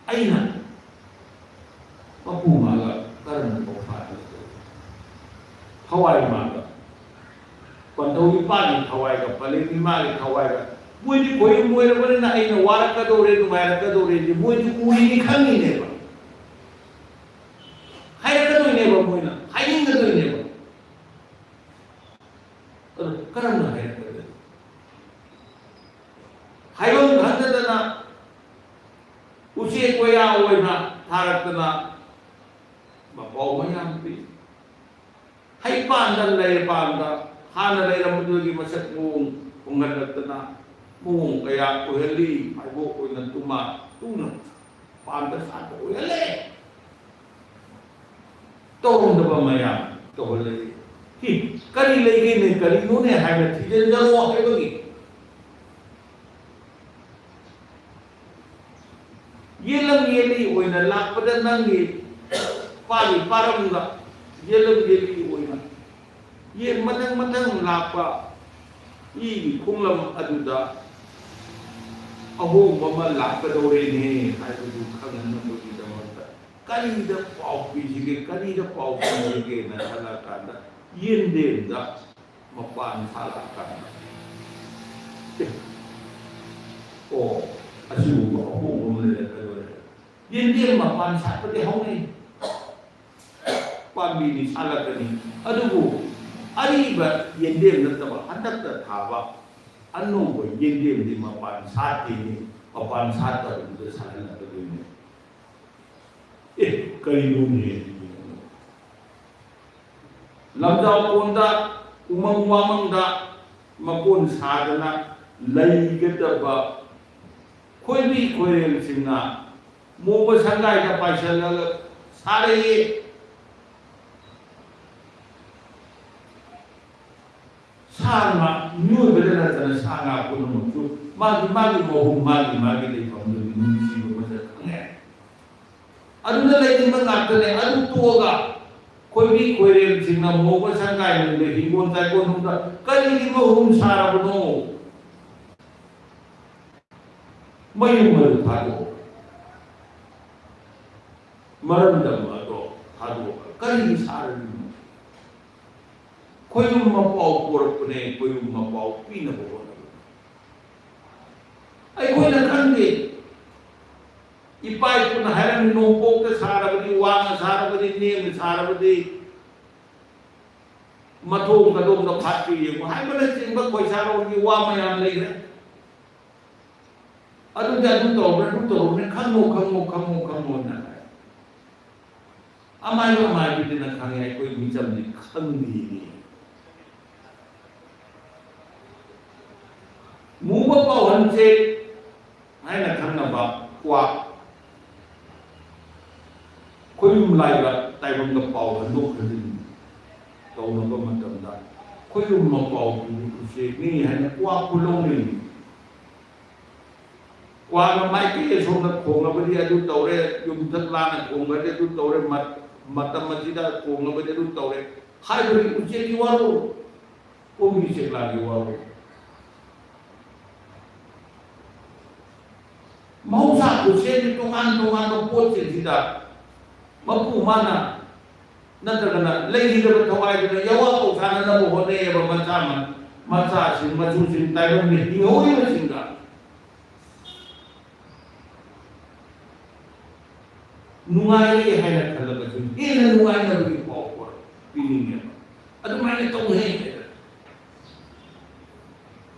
ꯑꯩꯅ ꯃꯄꯨ ꯃꯥꯒ ꯀꯔꯝꯅ ꯄꯥꯎ ꯐꯥꯗꯣꯏꯅꯣ? ꯊꯋꯥꯏ ꯃꯥꯒ ꯄꯟꯊꯧ ꯏꯄꯥꯒꯤ ꯊꯋꯥꯏꯒ ꯄꯂꯦꯝ ꯏꯃꯥꯒꯤ ꯊꯋꯥꯏꯒ ꯃꯣꯏꯗꯤ ꯈꯣꯏꯔꯨꯝ ꯑꯣꯏꯔꯕꯅꯤꯅ ꯑꯩꯅ ꯋꯥꯔꯛꯀꯗꯧꯔꯦ, ꯅꯨꯡꯉꯥꯏꯔꯛꯀꯗꯧꯔꯦꯗꯤ ꯃꯣꯏꯗꯤ ꯎꯔꯤꯅꯤ, ꯈꯪꯉꯤꯅꯦꯕ, ꯍꯥꯏꯔꯛꯀꯗꯣꯏꯅꯦꯕ, ꯃꯣꯏꯅ ꯍꯥꯏꯅꯤꯡꯒꯗꯣꯏꯅꯦꯕ꯫ ꯑꯗꯨ ꯀꯔꯝꯅ ꯍꯥꯏꯔꯛꯀꯗꯣꯏꯅꯣ? ꯍꯥꯏꯐꯝ ꯈꯪꯗꯗꯅ ꯎꯆꯦꯛ ꯋꯥꯌꯥ ꯑꯣꯏꯅ ꯊꯥꯔꯛꯇꯅ ꯃꯄꯥꯎ ꯃꯌꯥꯝ ꯄꯤ꯫ ꯍꯩꯄꯥꯟꯗ ꯂꯩꯄꯥꯟꯗ ꯍꯥꯟꯅ ꯂꯩꯔꯝꯕꯗꯨꯒꯤ ꯃꯁꯛ ꯃꯑꯣꯡ ꯍꯣꯡꯍꯜꯂꯛꯇꯅ ꯃꯑꯣꯡ ꯀꯌꯥ ꯑꯣꯏꯍꯜꯂꯤ꯫ ꯐꯥꯏꯕꯣꯛ ꯑꯣꯏꯅ ꯇꯨꯃꯥ ꯇꯨꯅ ꯄꯥꯟꯗ ꯁꯥꯠꯄ ꯑꯣꯏꯍꯜꯂꯦ꯫ ꯇꯧꯔꯝꯗꯕ ꯃꯌꯥꯝ ꯇꯧꯍꯜꯂꯛꯏ꯫ ꯍꯤ, ꯀꯔꯤ ꯂꯩꯒꯦꯅꯦ, ꯀꯔꯤꯅꯣꯅꯦ ꯍꯥꯏꯅ ꯊꯤꯖꯤꯟꯖꯔꯣ ꯍꯥꯏꯕꯒꯤ ꯌꯦꯜꯂꯝ ꯌꯦꯜꯂꯤ ꯑꯣꯏꯅ ꯂꯥꯛꯄꯗ ꯅꯪꯒꯤ ꯄꯥꯔꯤ ꯄꯥꯔꯝꯒ ꯌꯦꯜꯂꯝ ꯌꯦꯜꯂꯤ ꯑꯣꯏꯅ ꯌꯦꯟ ꯃꯊꯪ ꯃꯊꯪ ꯂꯥꯛꯄ ꯏꯒꯤ ꯈꯣꯡꯂꯝ ꯑꯗꯨꯗ ꯑꯍꯣꯡꯕ ꯑꯃ ꯂꯥꯛꯀꯗꯧꯔꯦꯅꯦ ꯍꯥꯏꯕꯗꯨ ꯈꯪꯍꯟꯅꯕꯒꯤꯗꯃꯛꯇ ꯀꯔꯤꯗ ꯄꯥꯎ ꯄꯤꯁꯤꯒꯦ, ꯀꯔꯤꯗ ꯄꯥꯎ ꯄꯤꯁꯤꯒꯦꯅ ꯈꯜꯂꯛꯀꯥꯟꯗ ꯌꯦꯟꯗꯦꯝꯗ ꯃꯄꯥꯟ ꯁꯥꯠꯂꯛꯑꯀꯥꯟꯗ, "ꯑꯦ, ꯑꯣ, ꯑꯁꯤꯒꯨꯝꯕ ꯑꯍꯣꯡꯕ ꯑꯃ ꯂꯩꯔꯛꯀꯗꯧꯔꯦ꯫ ꯌꯦꯟꯗꯦꯝ ꯃꯄꯥꯟ ꯁꯥꯠꯄꯗꯤ ꯍꯧꯅꯩ, ꯄꯥꯝꯕꯤꯗꯤ ꯁꯥꯠꯂꯛꯀꯅꯤ, ꯑꯗꯨꯕꯨ ꯑꯔꯤꯕ ꯌꯦꯟꯗꯦꯝ ꯅꯠꯇꯕ ꯍꯟꯗꯛꯇ ꯊꯥꯕ ꯑꯅꯧꯕ ꯌꯦꯟꯗꯦꯝꯗꯤ ꯃꯄꯥꯟ ꯁꯥꯠꯇꯦꯅꯦ, ꯃꯄꯥꯟ ꯁꯥꯠꯇꯕꯗꯨꯗ ꯁꯥꯠꯍꯜꯂꯛꯀꯗꯣꯏꯅꯦ꯫ ꯑꯦ, ꯀꯔꯤꯅꯣꯅꯦ?" ꯂꯝꯖꯥꯎ ꯀꯣꯟꯗ, ꯎꯃꯪ ꯋꯥꯃꯪꯗ ꯃꯀꯣꯟ ꯁꯥꯗꯅ ꯂꯩꯒꯗꯕ ꯈꯣꯏꯕꯤ ꯈꯣꯏꯔꯦꯜꯁꯤꯡꯅ ꯃꯣꯕ ꯁꯪꯒꯥꯏꯗ ꯄꯥꯏꯁꯤꯜꯂꯒ ꯁꯥꯔꯛꯏ꯫ ꯁꯥ ꯉꯥ, ꯃꯤꯑꯣꯏꯕꯗ ꯅꯠꯇꯅ ꯁꯥ ꯉꯥ ꯄꯨꯝꯅꯃꯛꯁꯨ ꯃꯥꯒꯤ ꯃꯥꯒꯤ ꯃꯍꯨꯝ, ꯃꯥꯒꯤ ꯃꯥꯒꯤ ꯂꯩꯐꯝꯗꯨꯒꯤ ꯅꯨꯡꯁꯤꯕ ꯃꯁꯛ ꯈꯪꯉꯦ꯫ ꯑꯗꯨꯗ ꯂꯩꯅꯤꯡꯕ ꯉꯥꯛꯇꯅꯦ꯫ ꯑꯗꯨ ꯇꯣꯛꯑꯒ ꯈꯣꯏꯕꯤ ꯈꯣꯏꯔꯦꯜꯁꯤꯡꯅ ꯃꯣꯕ ꯁꯪꯒꯥꯏꯅꯨꯡꯗ, ꯍꯤꯡꯒꯣꯜ ꯆꯥꯏꯀꯣꯜꯅꯨꯡꯗ ꯀꯔꯤꯒꯤ ꯃꯍꯨꯝ ꯁꯥꯔꯕꯅꯣ? ꯃꯌꯨꯝ ꯑꯗꯨ ꯊꯥꯗꯣꯛꯑꯣ꯫ ꯃꯔꯝꯗꯝ ꯑꯗꯣ ꯊꯥꯗꯣꯛꯑꯒ ꯀꯔꯤꯒꯤ ꯁꯥꯔꯤꯕꯅꯣ? ꯈꯣꯌꯨꯝ ꯃꯄꯥꯎ ꯄꯣꯔꯛꯄꯅꯦ, ꯈꯣꯌꯨꯝ ꯃꯄꯥꯎ ꯄꯤꯅꯕ ꯍꯣꯠꯅꯕꯅꯦ꯫ ꯑꯩꯈꯣꯏꯅ ꯈꯪꯗꯦ꯫ ꯏꯄꯥ ꯏꯄꯨꯅ ꯍꯥꯏꯔꯝꯃꯤ, ꯅꯣꯡꯄꯣꯛꯇ ꯁꯥꯔꯕꯗꯤ, ꯋꯥꯡꯅ ꯁꯥꯔꯕꯗꯤ, ꯅꯦꯝꯅ ꯁꯥꯔꯕꯗꯤ, ꯃꯊꯣꯡ ꯀꯗꯣꯝꯗ ꯐꯥꯠꯀꯦ ꯌꯦꯡꯉꯨ ꯍꯥꯏꯕꯅꯆꯤꯡꯕ ꯈꯣꯏꯁꯥꯔꯣꯜꯒꯤ ꯋꯥ ꯃꯌꯥꯝ ꯂꯩꯈ꯭ꯔꯦ꯫ ꯑꯗꯨꯗꯤ ꯑꯗꯨ ꯇꯧꯔꯕ꯭ꯔꯥ, ꯑꯗꯨ ꯇꯧꯔꯕ꯭ꯔꯥ, ꯈꯪꯉꯣ, ꯈꯪꯉꯣ, ꯈꯪꯉꯣ, ꯈꯪꯉꯣꯅ ꯍꯥꯏ꯫ ꯑꯃꯥꯏꯕ ꯑꯃꯥꯏꯕꯤꯗꯨꯅ ꯈꯪꯉꯦ, ꯑꯩꯈꯣꯏ ꯃꯤꯆꯝꯗꯤ ꯈꯪꯗꯦꯅꯦ꯫ ꯃꯨꯕ ꯄꯥꯎꯍꯟꯁꯦ ꯍꯥꯏꯅ ꯈꯪꯅꯕ ꯀ꯭ꯋꯥꯛ, ꯈꯣꯌꯨꯝ ꯂꯥꯏꯕ ꯇꯥꯏꯕꯪꯗ ꯄꯥꯎ ꯍꯟꯗꯣꯛ ꯍꯟꯖꯤꯟ ꯇꯧꯅꯕ ꯃꯇꯝꯗ ꯈꯣꯌꯨꯝ ꯃꯄꯥꯎ ꯄꯨꯕ ꯎꯆꯦꯛꯅꯤ ꯍꯥꯏꯅ ꯀ꯭ꯋꯥꯛꯄꯨ ꯂꯧꯅꯩ꯫ ꯀ꯭ꯋꯥꯛꯅ ꯃꯥꯏꯀꯩ ꯑꯁꯣꯝꯗ ꯈꯣꯡꯂꯕꯗꯤ ꯑꯗꯨ ꯇꯧꯔꯦ, ꯌꯨꯝꯊꯛ ꯂꯥꯟꯅ ꯈꯣꯡꯂꯗꯤ ꯑꯗꯨ ꯇꯧꯔꯦ, ꯃ-, ꯃꯇꯝ ꯑꯁꯤꯗ ꯈꯣꯡꯂꯕꯗꯤ ꯑꯗꯨ ꯇꯧꯔꯦ ꯍꯥꯏꯕꯗꯤ ꯎꯆꯦꯛꯀꯤ ꯋꯥꯔꯣꯜ, ꯀꯨꯝꯕꯤ ꯆꯦꯛꯂꯥꯒꯤ ꯋꯥꯔꯣꯜ꯫ ꯃꯍꯧꯁꯥ ꯈꯨꯠꯁꯦꯝꯒꯤ ꯇꯣꯉꯥꯟ ꯇꯣꯉꯥꯟꯕ ꯄꯣꯠꯁꯤꯡꯁꯤꯗ ꯃꯄꯨ ꯃꯥꯅ ꯅꯠꯇ꯭ꯔꯒꯅ ꯂꯩꯈꯤꯗꯕ ꯊꯋꯥꯏꯗꯨꯅ ꯌꯥꯋꯥ ꯄꯧꯁꯥꯅꯅꯕ ꯍꯣꯠꯅꯩꯌꯦꯕ, ꯃꯆꯥ ꯃ-, ꯃꯆꯥꯁꯤꯡ ꯃꯁꯨꯁꯤꯡ ꯇꯥꯏꯕꯪꯗ ꯍꯤꯡꯍꯧꯔꯤꯕꯁꯤꯡꯗ꯫ ꯅꯨꯡꯉꯥꯏꯔꯦ ꯍꯥꯏꯅ ꯈꯜꯂꯒꯁꯨ ꯍꯦꯟꯅ ꯅꯨꯡꯉꯥꯏꯅꯕꯒꯤ ꯄꯥꯎ ꯄꯤꯅꯤꯡꯉꯦꯕ꯫ ꯑꯗꯨꯃꯥꯏꯅ ꯇꯧꯅꯩ ꯍꯥꯏꯕ꯫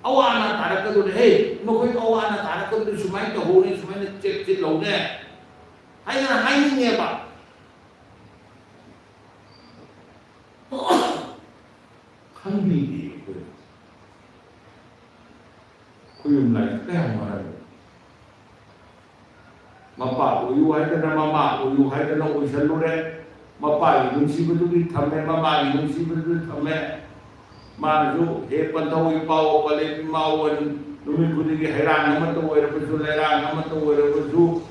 ꯑꯋꯥ ꯑꯅꯥ ꯇꯥꯔꯛꯀꯗꯧꯔꯦ, ꯍꯦ, ꯅꯈꯣꯏ ꯑꯋꯥ ꯑꯅꯥ ꯇꯥꯔꯛꯀꯗꯧꯔꯦ, ꯁꯨꯃꯥꯏꯅ ꯇꯧꯍꯧꯅꯦ, ꯁꯨꯃꯥꯏꯅ ꯆꯦꯛꯁꯤꯜꯍꯧꯅꯦ ꯍꯥꯏꯗꯅ ꯍꯥꯏꯅꯤꯡꯉꯦꯕ꯫ ꯈꯪꯕꯤꯗꯦ ꯑꯩꯈꯣꯏ꯫ ꯈꯣꯌꯨꯝ ꯂꯥꯏꯁꯤ ꯀꯌꯥꯝ ꯋꯥꯔꯝꯒꯅꯤ꯫ ꯍꯥꯏꯗꯅ ꯃꯃꯥ ꯑꯣꯏꯌꯨ ꯍꯥꯏꯗꯅ ꯑꯣꯏꯁꯜꯂꯨꯔꯦ꯫ ꯃꯄꯥꯒꯤ ꯅꯨꯡꯁꯤꯕꯗꯨꯗꯤ ꯊꯝꯃꯦ, ꯃꯃꯥꯒꯤ ꯅꯨꯡꯁꯤꯕꯗꯨꯗꯤ ꯊꯝꯃꯦ꯫ ꯃꯥꯅꯁꯨ "ꯍꯦ ꯄꯟꯊꯧ ꯏꯄꯥꯎ ꯄꯂꯦꯝ ꯏꯃꯥꯎ" ꯑꯅ ꯅꯨꯃꯤꯠ ꯈꯨꯗꯤꯡꯒꯤ ꯍꯩꯔꯥꯡ ꯑꯃꯇ ꯑꯣꯏꯔꯕꯁꯨ, ꯂꯩꯔꯥꯡ ꯑꯃꯇ ꯑꯣꯏꯔꯕꯁꯨ,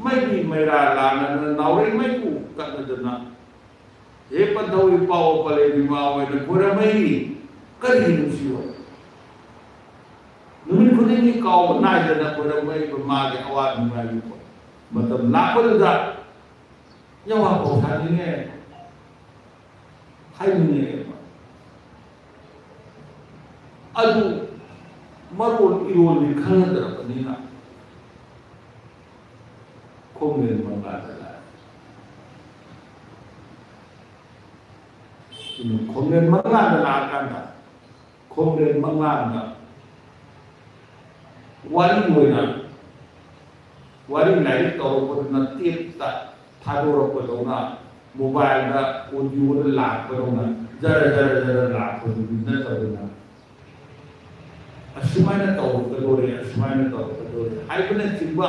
ꯃꯩꯒꯤ ꯃꯩꯔꯥ ꯂꯥꯡꯅꯗꯅ, ꯅꯥꯎꯔꯩ ꯃꯩꯕꯨ ꯀꯠꯅꯗꯅ, "ꯍꯦ ꯄꯟꯊꯧ ꯏꯄꯥꯎ ꯄꯂꯦꯝ ꯏꯃꯥ" ꯑꯣꯏꯅ ꯈꯣꯏꯔꯝꯃꯛꯏ꯫ ꯀꯔꯤ ꯅꯨꯡꯁꯤꯕ? ꯅꯨꯃꯤꯠ ꯈꯨꯗꯤꯡꯒꯤ ꯀꯥꯎꯕ ꯅꯥꯏꯗꯅ ꯈꯣꯏꯔꯝꯃꯛꯏꯕ ꯃꯥꯒꯤ ꯑꯋꯥ ꯅꯨꯡꯉꯥꯏꯒꯤ ꯃꯇꯝ ꯂꯥꯛꯄꯗꯨꯗ ꯌꯥꯋꯥ ꯄꯥꯎ ꯁꯥꯅꯤꯡꯉꯦ, ꯍꯥꯏꯅꯤꯡꯉꯦꯕ꯫ ꯑꯗꯨ ꯃꯔꯣꯜ ꯏꯔꯣꯜꯗꯤ ꯈꯪꯅꯗ꯭ꯔꯕꯅꯤꯅ ꯈꯣꯡꯖꯦꯜ ꯃꯪꯂꯥꯟꯗ ꯂꯥꯛꯑꯦ꯫ ꯑꯗꯨꯅ ꯈꯣꯡꯖꯦꯜ ꯃꯪꯂꯥꯟꯗ ꯂꯥꯛꯑꯀꯥꯟꯗ, ꯈꯣꯡꯖꯦꯜ ꯃꯪꯂꯥꯟꯗ ꯋꯥꯔꯤ ꯑꯣꯏꯅ, ꯋꯥꯔꯤ ꯂꯥꯏꯔꯤꯛ ꯇꯧꯔꯛꯄꯗꯨꯅ ꯇꯦꯞꯇ ꯊꯥꯗꯣꯔꯛꯄꯗꯧꯅ, ꯃꯣꯕꯥꯏꯜꯗ ꯑꯣꯗꯤꯑꯣꯗ ꯂꯥꯛꯄꯗꯧꯅ ꯖꯔ ꯖꯔ ꯖꯔ ꯂꯥꯛꯄꯗꯨꯗꯤ ꯅꯠꯇꯕꯅꯤꯅ, ꯑꯁꯨꯃꯥꯏꯅ ꯇꯧꯔꯛꯀꯗꯣꯔꯦ, ꯑꯁꯨꯃꯥꯏꯅ ꯇꯧꯔꯛꯀꯗꯣꯔꯦ ꯍꯥꯏꯕꯅꯆꯤꯡꯕ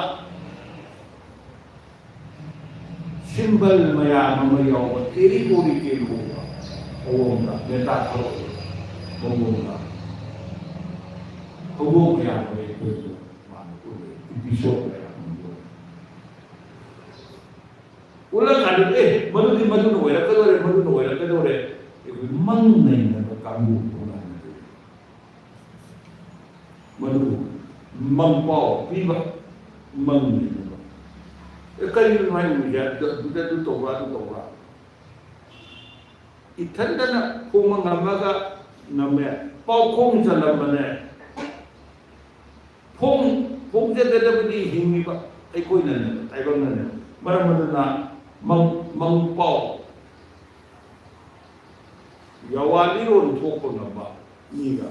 ꯁꯤꯝꯕꯜ ꯃꯌꯥꯝ ꯑꯃ ꯌꯥꯎꯕ ꯊꯤꯑꯣꯔꯤꯀꯦꯜ ꯑꯣꯏꯕ ꯃꯑꯣꯡꯗ, ꯃꯦꯇꯥꯐꯣꯔ ꯑꯣꯏꯕ ꯃꯑꯣꯡꯗ ꯊꯧꯗꯣꯛ ꯃꯌꯥꯝ ꯑꯃ ꯑꯩꯈꯣꯏꯗ ꯃꯥꯅ ꯎꯠꯂꯦ, ꯏꯄꯤꯁꯣꯗ ꯃꯌꯥꯝ ꯑꯃ ꯎꯠꯂꯦ꯫ ꯎꯠꯂꯀꯥꯟꯗ, "ꯑꯦ, ꯃꯗꯨꯗꯤ ꯃꯗꯨꯅ ꯑꯣꯏꯔꯛꯀꯗꯧꯔꯦ, ꯃꯗꯨꯅ ꯑꯣꯏꯔꯛꯀꯗꯧꯔꯦ", ꯑꯩꯈꯣꯏ ꯃꯪ ꯅꯩꯅꯕ ꯀꯥꯡꯕꯨ ꯑꯃ ꯂꯩ꯫ ꯃꯗꯨ ꯃꯪ ꯄꯥꯎ ꯄꯤꯕ, ꯃꯪ ꯅꯩꯅꯕ꯫ "ꯑꯦ, ꯀꯔꯤꯅꯣ ꯅꯨꯡꯉꯥꯏꯔꯤꯁꯦ? ꯑꯗꯨꯗ ꯑꯗꯨ ꯇꯧꯕ꯭ꯔꯥ, ꯑꯗꯨ ꯇꯧꯕ꯭ꯔꯥ?" ꯏꯊꯟꯗꯅ ꯈꯣꯡꯕ ꯉꯝꯃꯒ ꯉꯝꯃꯦ꯫ ꯄꯥꯎꯈꯣꯡ ꯆꯜꯂꯝꯕꯅꯦ꯫ ꯈꯣꯡ, ꯈꯣꯡꯖꯒꯗꯕꯗꯤ ꯍꯤꯡꯉꯤꯕ ꯑꯩꯈꯣꯏꯅꯅꯦ, ꯇꯥꯏꯕꯪꯅꯅꯦ꯫ ꯃꯔꯝ ꯑꯗꯨꯅ ꯃꯪ, ꯃꯪ ꯄꯥꯎ, ꯌꯥꯋꯥ ꯂꯤꯔꯣꯟ ꯊꯣꯛꯄ ꯉꯝꯕ ꯃꯤꯒ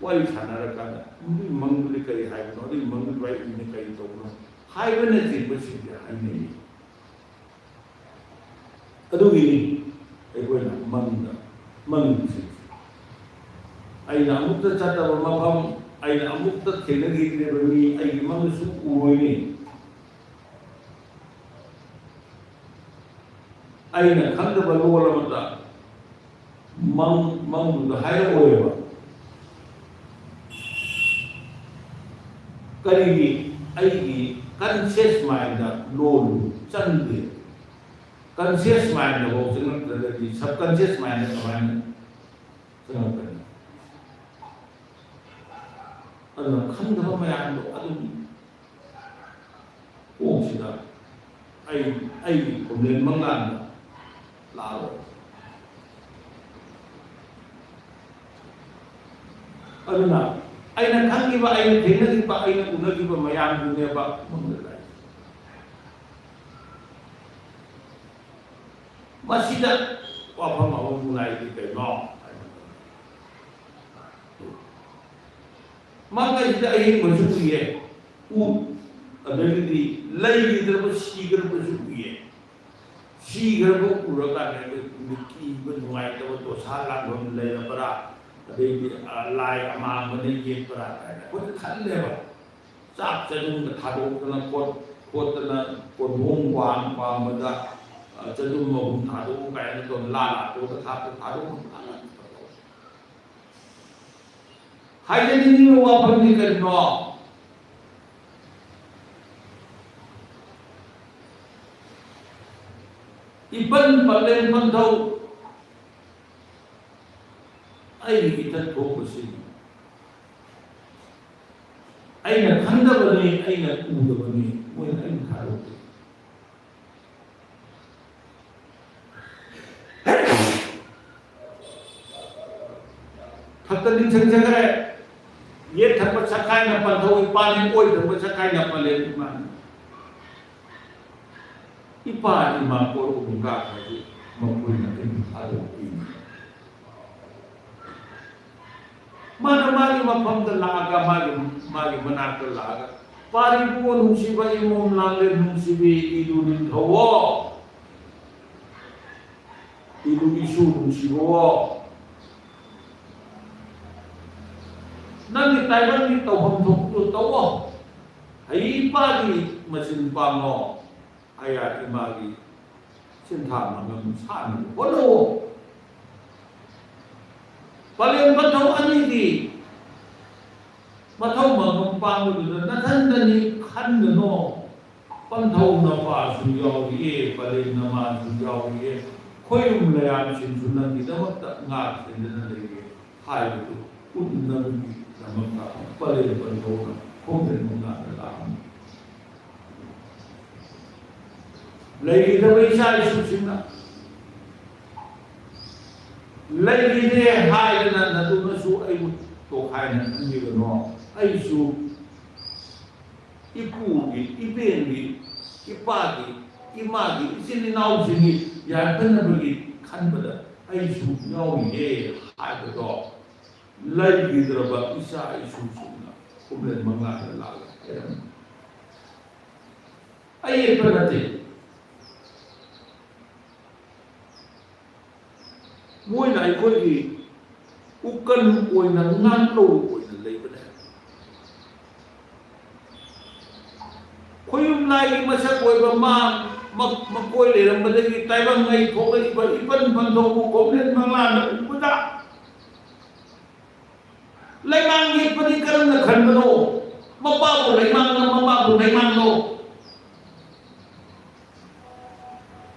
ꯋꯥꯔꯤ ꯁꯥꯟꯅꯔꯀꯥꯟꯗ, "ꯑꯗꯨꯒꯤ ꯃꯪꯗꯨꯗꯤ ꯀꯔꯤ ꯍꯥꯏꯕꯅꯣ? ꯑꯗꯨꯒꯤ ꯃꯪꯗꯨ ꯂꯥꯏꯔꯤꯛ ꯏꯅ ꯀꯔꯤ ꯇꯧꯕꯅꯣ?" ꯍꯥꯏꯕꯅꯆꯤꯡꯕꯁꯤꯡꯁꯦ ꯍꯥꯏꯅꯩ꯫ ꯑꯗꯨꯒꯤꯅꯤ ꯑꯩꯈꯣꯏꯅ ꯃꯪꯗ ꯃꯪꯉꯤꯁꯦ꯫ ꯑꯩꯅ ꯑꯃꯨꯛꯇ ꯆꯠꯇꯕ ꯃꯐꯝ, ꯑꯩꯅ ꯑꯃꯨꯛꯇ ꯊꯦꯡꯅꯈꯤꯗ꯭ꯔꯤꯕ ꯃꯤ, ꯑꯩꯒꯤ ꯃꯪꯗꯁꯨ ꯎꯔꯣꯏꯅꯤ꯫ ꯑꯩꯅ ꯈꯪꯗꯕ ꯂꯣꯜ ꯑꯃꯗ ꯃꯪ ꯃꯪꯗꯨꯗ ꯍꯥꯏꯔꯛꯑꯣꯏꯕ꯫ ꯀꯔꯤꯒꯤ? ꯑꯩꯒꯤ conscious mindꯗ ꯂꯣꯜꯗꯨ ꯆꯪꯗꯦ꯫ Conscious mindꯗꯐꯥꯎ ꯆꯪꯉꯛꯇ꯭ꯔꯒꯗꯤ subconscious mindꯗ ꯀꯃꯥꯏꯅ ꯆꯪꯉꯛꯀꯅꯤ? ꯑꯗꯨꯅ ꯈꯪꯗꯕ ꯃꯌꯥꯝꯗꯣ ꯑꯗꯨꯝ ꯀꯣꯛꯁꯤꯗ ꯑꯩ ꯑꯩꯒꯤ ꯈꯣꯝꯂꯦꯟ ꯃꯪꯂꯥꯟꯗ ꯂꯥꯛꯑꯔꯣꯏ꯫ ꯑꯗꯨꯅ ꯑꯩꯅ ꯈꯪꯈꯤꯕ, ꯑꯩꯅ ꯊꯦꯡꯅꯈꯤꯕ, ꯑꯩꯅ ꯎꯅꯈꯤꯕ ꯃꯌꯥꯝꯗꯨꯅꯦꯕ ꯃꯪꯗ ꯂꯥꯛꯏꯁꯦ꯫ ꯃꯁꯤꯗ ꯋꯥꯐꯝ ꯑꯃꯃꯨꯛ ꯂꯥꯛꯏꯗꯤ ꯀꯩꯅꯣ? ꯃꯪ ꯑꯁꯤꯗ ꯑꯍꯤꯡꯕꯁꯨ ꯎꯏꯌꯦ, ꯎ, ꯑꯗꯒꯤꯗꯤ ꯂꯩꯈꯤꯗ꯭ꯔꯕ, ꯁꯤꯈ꯭ꯔꯕꯁꯨ ꯎꯏꯌꯦ꯫ ꯁꯤꯈ꯭ꯔꯕ ꯎꯔꯀꯥꯟꯗ ꯑꯩꯈꯣꯏ ꯀꯤꯕ, ꯅꯨꯡꯉꯥꯏꯇꯕ, ꯗꯣꯁꯥ ꯂꯥꯡꯐꯝ ꯂꯩꯔꯕ꯭ꯔꯥ, ꯑꯗꯩꯗꯤ, ꯑ, ꯂꯥꯏ ꯑꯃꯥꯡꯕꯅ ꯌꯦꯛꯄ꯭ꯔꯥ ꯀꯥꯏꯅ ꯑꯩꯈꯣꯏꯅ ꯈꯜꯂꯦꯕ꯫ ꯆꯥꯛ ꯆꯗꯨꯝꯒ ꯊꯥꯗꯣꯛꯇꯅ ꯈꯣꯠ-, ꯈꯣꯠꯇꯅ, ꯀꯣꯟꯊꯣꯡ ꯋꯥꯡ ꯋꯥꯡꯃꯗ, ꯑ, ꯆꯗꯨꯝ ꯑꯍꯨꯝ ꯊꯥꯗꯣꯛꯎ ꯀꯥꯏꯅ ꯇꯧꯗꯅ ꯂꯥ ꯂꯥ ꯇꯧꯗꯅ ꯊꯥꯗꯣꯛ-, ꯊꯥꯗꯣꯛ-, ꯍꯥꯏꯖꯅꯤꯡꯉꯤꯕ ꯋꯥꯐꯝꯗꯤ ꯀꯔꯤꯅꯣ? ꯏꯄꯟ ꯄꯜꯂꯦꯟ ꯄꯟꯊꯧ ꯑꯩꯒꯤ ꯏꯊꯛ ꯊꯣꯛꯄꯁꯤꯡ ꯑꯩꯅ ꯈꯪꯗꯕꯅꯤ, ꯑꯩꯅ ꯎꯗꯕꯅꯤ, ꯃꯣꯏꯅ ꯑꯩꯅ ꯊꯥꯗꯣꯛꯇꯦ꯫ ꯊꯛꯇ ꯅꯤꯡꯁꯤꯡꯖꯈ꯭ꯔꯦ꯫ ꯌꯦꯠ ꯊꯪꯕ ꯁꯛꯈꯥꯏꯅ ꯄꯟꯊꯧ ꯏꯄꯥꯅꯤ, ꯑꯣꯏ ꯊꯪꯕ ꯁꯛꯈꯥꯏꯅ ꯄꯜꯂꯦꯟ ꯏꯃꯥꯅꯤ꯫ ꯏꯄꯥ ꯏꯃꯥ ꯄꯣꯔꯛꯎ ꯅꯨꯡꯒꯥ ꯍꯥꯏꯁꯤ ꯃꯈꯣꯏꯅ ꯑꯩꯕꯨ ꯊꯥꯗꯣꯛꯄꯤꯅꯤ꯫ ꯃꯥꯅ ꯃꯥꯒꯤ ꯃꯐꯝꯗ ꯂꯥꯛꯑꯒ, ꯃꯥꯒꯤ, ꯃꯥꯒꯤ ꯃꯅꯥꯛꯇ ꯂꯥꯛꯑꯒ, "ꯄꯥꯔꯤꯕꯨ ꯅꯨꯡꯁꯤꯕ ꯏꯃꯣꯝ ꯂꯥꯡꯂꯦꯟ ꯅꯨꯡꯁꯤꯕꯤ ꯏꯂꯨ ꯅꯤꯡꯊꯧꯋꯣ, ꯏꯂꯨ ꯏꯁꯨ ꯅꯨꯡꯁꯤꯕꯋꯣ, ꯅꯪꯒꯤ ꯇꯥꯏꯕꯪꯒꯤ ꯇꯧꯐꯝ ꯊꯣꯛꯄꯗꯨ ꯇꯧꯋꯣ, ꯍꯩ ꯏꯄꯥꯒꯤ ꯃꯆꯤꯟ ꯄꯥꯡꯉꯣ, ꯑꯌꯥ ꯏꯃꯥꯒꯤ ꯁꯦꯟꯊꯥ ꯃꯉꯝ ꯁꯥꯅꯕ ꯍꯣꯠꯅꯧ꯫ ꯄꯂꯦꯝ ꯄꯟꯊꯧ ꯑꯅꯤꯗꯤ ꯃꯊꯧ ꯃꯉꯝ ꯄꯥꯡꯕꯗꯨꯗ ꯅꯊꯟꯗꯅꯤ ꯈꯟꯒꯅꯣ꯫ ꯄꯟꯊꯧ ꯅꯄꯥꯁꯨ ꯌꯥꯎꯔꯤꯌꯦ, ꯄꯂꯦꯝ ꯅꯃꯥꯁꯨ ꯌꯥꯎꯔꯤꯌꯦ, ꯈꯣꯌꯨꯝ ꯂꯌꯥꯝꯁꯤꯡꯁꯨ ꯅꯪꯒꯤꯗꯃꯛꯇ ꯉꯥꯛ ꯁꯦꯟꯗꯨꯅ ꯂꯩꯔꯤ ꯍꯥꯏꯕꯗꯨ ꯎꯠꯅꯕꯒꯤꯗꯃꯛꯇ ꯄꯂꯦꯝ ꯄꯟꯊꯧꯅ ꯈꯣꯝꯖꯤꯟꯕ ꯉꯥꯛꯇ ꯂꯥꯛꯑꯝꯃꯤ꯫ ꯂꯩꯈꯤꯗꯕ ꯏꯆꯥ ꯏꯁꯨꯁꯤꯡꯅ ꯂꯩꯈꯤꯗ꯭ꯔꯦ ꯍꯥꯏꯗꯅ ꯅꯗꯨꯅꯁꯨ ꯑꯩꯕꯨ ꯇꯣꯈꯥꯏꯅ ꯈꯟꯕꯤꯒꯅꯣ꯫ ꯑꯩꯁꯨ ꯏꯄꯨꯒꯤ, ꯏꯕꯦꯟꯒꯤ, ꯏꯄꯥꯒꯤ, ꯏꯃꯥꯒꯤ, ꯏꯆꯤꯜ ꯏꯅꯥꯎꯁꯤꯡꯒꯤ ꯌꯥꯏꯐꯅꯕꯒꯤ ꯈꯟꯕꯗ ꯑꯩꯁꯨ ꯌꯥꯎꯔꯤꯌꯦ ꯍꯥꯏꯕꯗꯣ ꯂꯩꯈꯤꯗ꯭ꯔꯕ ꯏꯆꯥ ꯏꯁꯨꯁꯤꯡꯅ ꯈꯣꯝꯂꯦꯟ ꯃꯉꯥꯗ ꯂꯥꯛꯑꯒ ꯍꯥꯏꯔꯝꯃꯤ꯫ ꯑꯌꯦꯠꯄ ꯅꯠꯇꯦ꯫ ꯃꯣꯏꯅ ꯑꯩꯈꯣꯏꯒꯤ ꯎꯀꯜ ꯑꯣꯏꯅ, ꯉꯥꯡꯂꯧ ꯑꯣꯏꯅ ꯂꯩꯕꯅꯦ꯫ ꯈꯣꯌꯨꯝ ꯂꯥꯏꯒꯤ ꯃꯁꯛ ꯑꯣꯏꯕ ꯃꯥ ꯃ-, ꯃꯀꯣꯏ ꯂꯩꯔꯝꯕꯗꯒꯤ ꯇꯥꯏꯕꯪꯉꯩ ꯊꯣꯛꯂꯛꯏꯕ ꯏꯄꯟ ꯄꯟꯊꯧꯕꯨ ꯈꯣꯝꯂꯦꯟ ꯃꯉꯥꯅ ꯎꯕꯗ ꯂꯩꯃꯥꯡ ꯌꯦꯛꯄꯗꯤ ꯀꯔꯝꯅ ꯈꯟꯕꯅꯣ? ꯃꯄꯥꯕꯨ ꯂꯩꯃꯥꯡꯅ ꯃꯃꯥꯕꯨ ꯂꯩꯃꯥꯡꯅꯣ?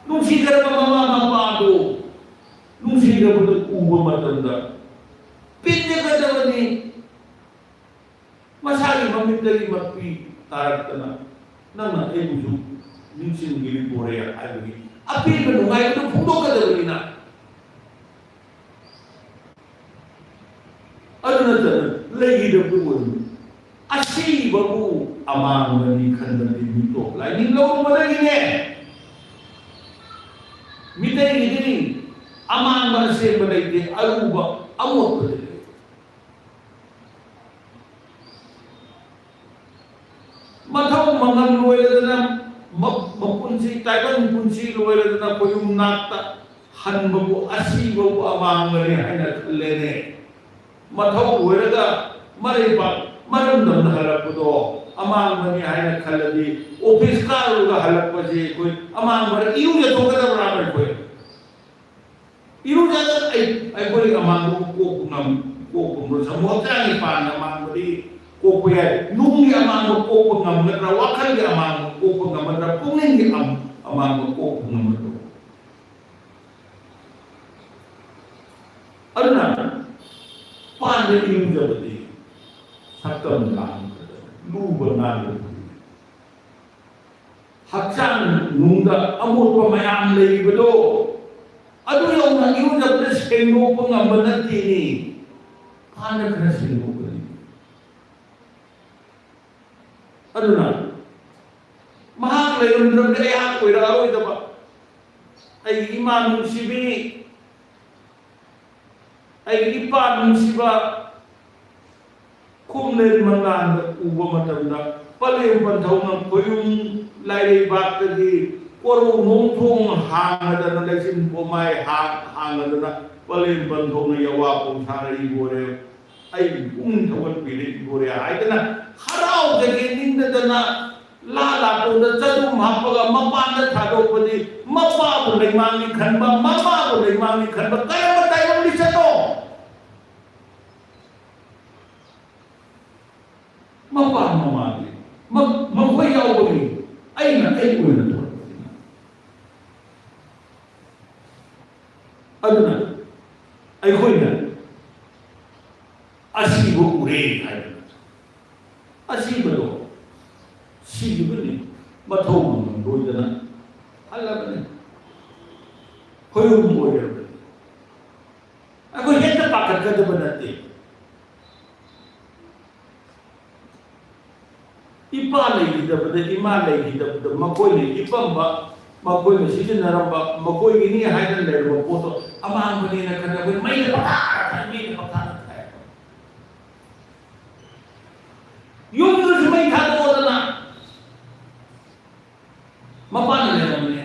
ꯅꯨꯡꯁꯤꯖꯔꯕ ꯃꯃꯥ ꯃꯄꯥꯗꯨ ꯅꯨꯡꯁꯤꯖꯕꯗꯨ ꯎꯕ ꯃꯇꯝꯗ ꯄꯦꯟꯖꯒꯗꯕꯅꯤ꯫ ꯃꯁꯥꯒꯤ ꯃꯃꯤꯠꯇꯒꯤ ꯃꯄꯤ ꯇꯥꯔꯛꯇꯅ ꯅꯪꯅ ꯑꯩꯕꯨꯁꯨ ꯅꯤꯡꯁꯤꯡꯕꯤꯔꯤꯕꯣꯔꯦ ꯍꯥꯏꯕꯒꯤ ꯑꯄꯦꯟꯕ ꯅꯨꯡꯉꯥꯏꯕꯗꯨ ꯐꯣꯡꯗꯣꯛꯀꯗꯕꯅꯤꯅ꯫ ꯑꯗꯨ ꯅꯠꯇꯅ ꯂꯩꯈꯤꯗꯕꯗꯨ ꯑꯣꯏꯔꯝꯃꯤ꯫ ꯑꯁꯤꯕꯕꯨ ꯑꯃꯥꯡꯕꯅꯤ ꯈꯟꯕꯗꯤ ꯃꯤꯇꯣꯞ ꯂꯥꯏꯅꯤꯡ ꯂꯧꯔꯨꯕꯗꯒꯤꯅꯦ꯫ ꯃꯤꯇꯩꯒꯤꯗꯤ ꯑꯃꯥꯡꯕ ꯑꯁꯦꯡꯕ ꯂꯩꯇꯦ, ꯑꯔꯨꯕ ꯑꯃꯣꯠꯄꯗ ꯂꯩ꯫ ꯃꯊꯧ ꯃꯉꯝ ꯂꯣꯏꯔꯗꯅ ꯃ-, ꯃꯄꯨꯟꯁꯤ, ꯇꯥꯏꯕꯪ ꯄꯨꯟꯁꯤ ꯂꯣꯏꯔꯗꯅ ꯈꯣꯌꯨꯝ ꯅꯥꯛꯇ ꯍꯟꯕꯕꯨ ꯑꯁꯤꯕꯕꯨ ꯑꯃꯥꯡꯕꯅꯤ ꯍꯥꯏꯅ ꯈꯜꯂꯦꯅꯦ꯫ ꯃꯊꯧ ꯂꯣꯏꯔꯒ ꯃꯔꯩꯕꯥꯛ ꯃꯔꯝꯗꯝꯗ ꯍꯜꯂꯛꯄꯗꯣ ꯑꯃꯥꯡꯕꯅꯤ ꯍꯥꯏꯅ ꯈꯜꯂꯗꯤ, ꯑꯣꯐꯤꯁ ꯀꯥꯔꯨꯔꯒ ꯍꯜꯂꯛꯄꯁꯦ ꯑꯩꯈꯣꯏ ꯑꯃꯥꯡꯕꯔ? ꯏꯔꯨꯖꯊꯣꯛꯀꯗꯕ꯭ꯔꯥ? ꯑꯩꯈꯣꯏ ꯑꯃꯥꯡꯕꯕꯨ ꯀꯣꯛꯄ ꯉꯝ-, ꯀꯣꯛꯄ ꯉꯝꯕ꯭ꯔꯣ? ꯁꯃꯨꯗ꯭ꯔꯒꯤ ꯄꯥꯟꯒꯤ ꯑꯃꯥꯡꯕꯗꯤ ꯀꯣꯛꯄ ꯌꯥꯏ꯫ ꯅꯨꯡꯒꯤ ꯑꯃꯥꯡꯕ ꯀꯣꯛꯄ ꯉꯝꯒꯗ꯭ꯔꯥ? ꯋꯥꯈꯜꯒꯤ ꯑꯃꯥꯡꯕ ꯀꯣꯛꯄ ꯉꯝꯒꯗ꯭ꯔꯥ? ꯄꯨꯛꯅꯤꯡꯒꯤ ꯑꯝ-, ꯑꯃꯥꯡꯕ ꯀꯣꯛꯄ ꯉꯝꯒꯗ꯭ꯔꯣ? ꯑꯗꯨꯅ ꯄꯥꯟꯗ ꯏꯔꯨꯖꯕꯗꯤ ꯁꯛꯇꯝ ꯂꯥꯡꯕꯗ ꯂꯨꯕ ꯅꯥꯟꯕ ꯐꯪꯏ꯫ ꯍꯛꯆꯥꯡ ꯅꯨꯡꯗ ꯑꯃꯣꯠꯄ ꯃꯌꯥꯝ ꯂꯩꯔꯤꯕꯗꯣ, ꯑꯗꯨ ꯌꯧꯅ ꯏꯔꯨꯖꯕꯗ ꯁꯦꯡꯗꯣꯛꯄ ꯉꯝꯕ ꯅꯠꯇꯦꯅꯦ꯫ ꯍꯥꯟꯅ ꯈꯔ ꯁꯦꯡꯗꯣꯛꯄꯅꯤ꯫ ꯑꯗꯨꯅ ꯃꯍꯥꯛ ꯂꯩꯔꯝꯗ꯭ꯔꯕꯗꯤ ꯑꯩꯍꯥꯛ ꯑꯣꯏꯔꯛꯑꯔꯣꯏꯗꯕ꯫ ꯑꯩꯒꯤ ꯏꯃꯥ ꯅꯨꯡꯁꯤꯕꯤ, ꯑꯩꯒꯤ ꯏꯄꯥ ꯅꯨꯡꯁꯤꯕ, ꯈꯨꯝꯂꯦꯟ ꯃꯉꯥꯟꯗ ꯎꯕ ꯃꯇꯝꯗ ꯄꯂꯦꯝ ꯄꯟꯊꯧꯅ ꯈꯣꯌꯨꯝ ꯂꯥꯏꯔꯩꯕꯥꯛꯇꯒꯤ ꯀꯣꯔꯧ ꯅꯣꯡꯊꯣꯡ ꯍꯥꯡꯉꯗꯅ, ꯂꯩꯆꯤꯟ ꯄꯣꯃꯥꯏ ꯍꯥꯡ-, ꯍꯥꯡꯉꯗꯅ ꯄꯂꯦꯝ ꯄꯟꯊꯧꯅ ꯌꯋꯥ ꯄꯧ ꯁꯥꯔꯛꯏꯕꯣꯔꯦ꯫ ꯑꯩꯕꯨ ꯄꯨꯛꯅꯤꯡ ꯊꯧꯒꯠꯄꯤꯔꯛꯏꯕꯣꯔꯦ ꯍꯥꯏꯗꯅ ꯍꯔꯥꯎꯖꯒꯦ ꯅꯤꯡꯗꯗꯅ ꯂꯥ ꯂꯥꯇꯣꯡꯗ ꯆꯗꯨꯝ ꯍꯥꯞꯄꯒ ꯃꯄꯥꯟꯗ ꯊꯥꯗꯣꯛꯄꯗꯤ ꯃꯄꯥꯕꯨ ꯂꯩꯃꯥꯡꯅꯤ ꯈꯟꯕ, ꯃꯃꯥꯕꯨ ꯂꯩꯃꯥꯡꯅꯤ ꯈꯟꯕ ꯀꯔꯝꯕ ꯇꯥꯏꯕꯪ ꯂꯤꯆꯠꯅꯣ? ꯃꯄꯥ ꯃꯃꯥꯒꯤ ꯃ-, ꯃꯈꯣꯏ ꯌꯥꯎꯕꯒꯤ ꯑꯩꯅ ꯑꯩ ꯑꯣꯏꯅ ꯊꯣꯛꯂꯛꯄꯅꯤꯅ꯫ ꯑꯗꯨꯅ ꯑꯩꯈꯣꯏꯅ ꯑꯁꯤꯕ ꯎꯔꯦ ꯍꯥꯏꯗꯅ ꯑꯁꯤꯕꯗꯣ ꯁꯤꯈꯤꯕꯅꯤ, ꯃꯊꯧ ꯃꯉꯝ ꯂꯣꯏꯗꯅ ꯍꯜꯂꯕꯅꯤ, ꯈꯣꯏꯔꯨꯝ ꯑꯣꯏꯔꯕꯅꯤ꯫ ꯑꯩꯈꯣꯏ ꯍꯦꯛꯇ ꯄꯥꯈꯠꯀꯗꯕ ꯅꯠꯇꯦ꯫ ꯏꯄꯥ ꯂꯩꯈꯤꯗꯕꯗ, ꯏꯃꯥ ꯂꯩꯈꯤꯗꯕꯗ ꯃꯈꯣꯏꯅ ꯏꯄꯝꯕ, ꯃꯈꯣꯏꯅ ꯁꯤꯖꯤꯟꯅꯔꯝꯕ, ꯃꯈꯣꯏꯒꯤꯅꯤ ꯍꯥꯏꯅ ꯂꯩꯔꯝꯕ ꯄꯣꯠꯇꯣ ꯑꯃꯥꯡꯕꯅꯦꯅ ꯈꯟꯅ ꯑꯩꯈꯣꯏ ꯃꯩꯗ ꯄꯪꯊꯥꯗ ꯊꯥꯏ, ꯃꯩꯗ ꯄꯪꯊꯥꯗ ꯊꯥꯏ꯫ ꯌꯨꯝꯗꯨꯁꯨ ꯃꯩ ꯊꯥꯗꯣꯛꯑꯗꯅ ꯃꯄꯥꯅ ꯂꯩꯔꯝꯕꯅꯦ꯫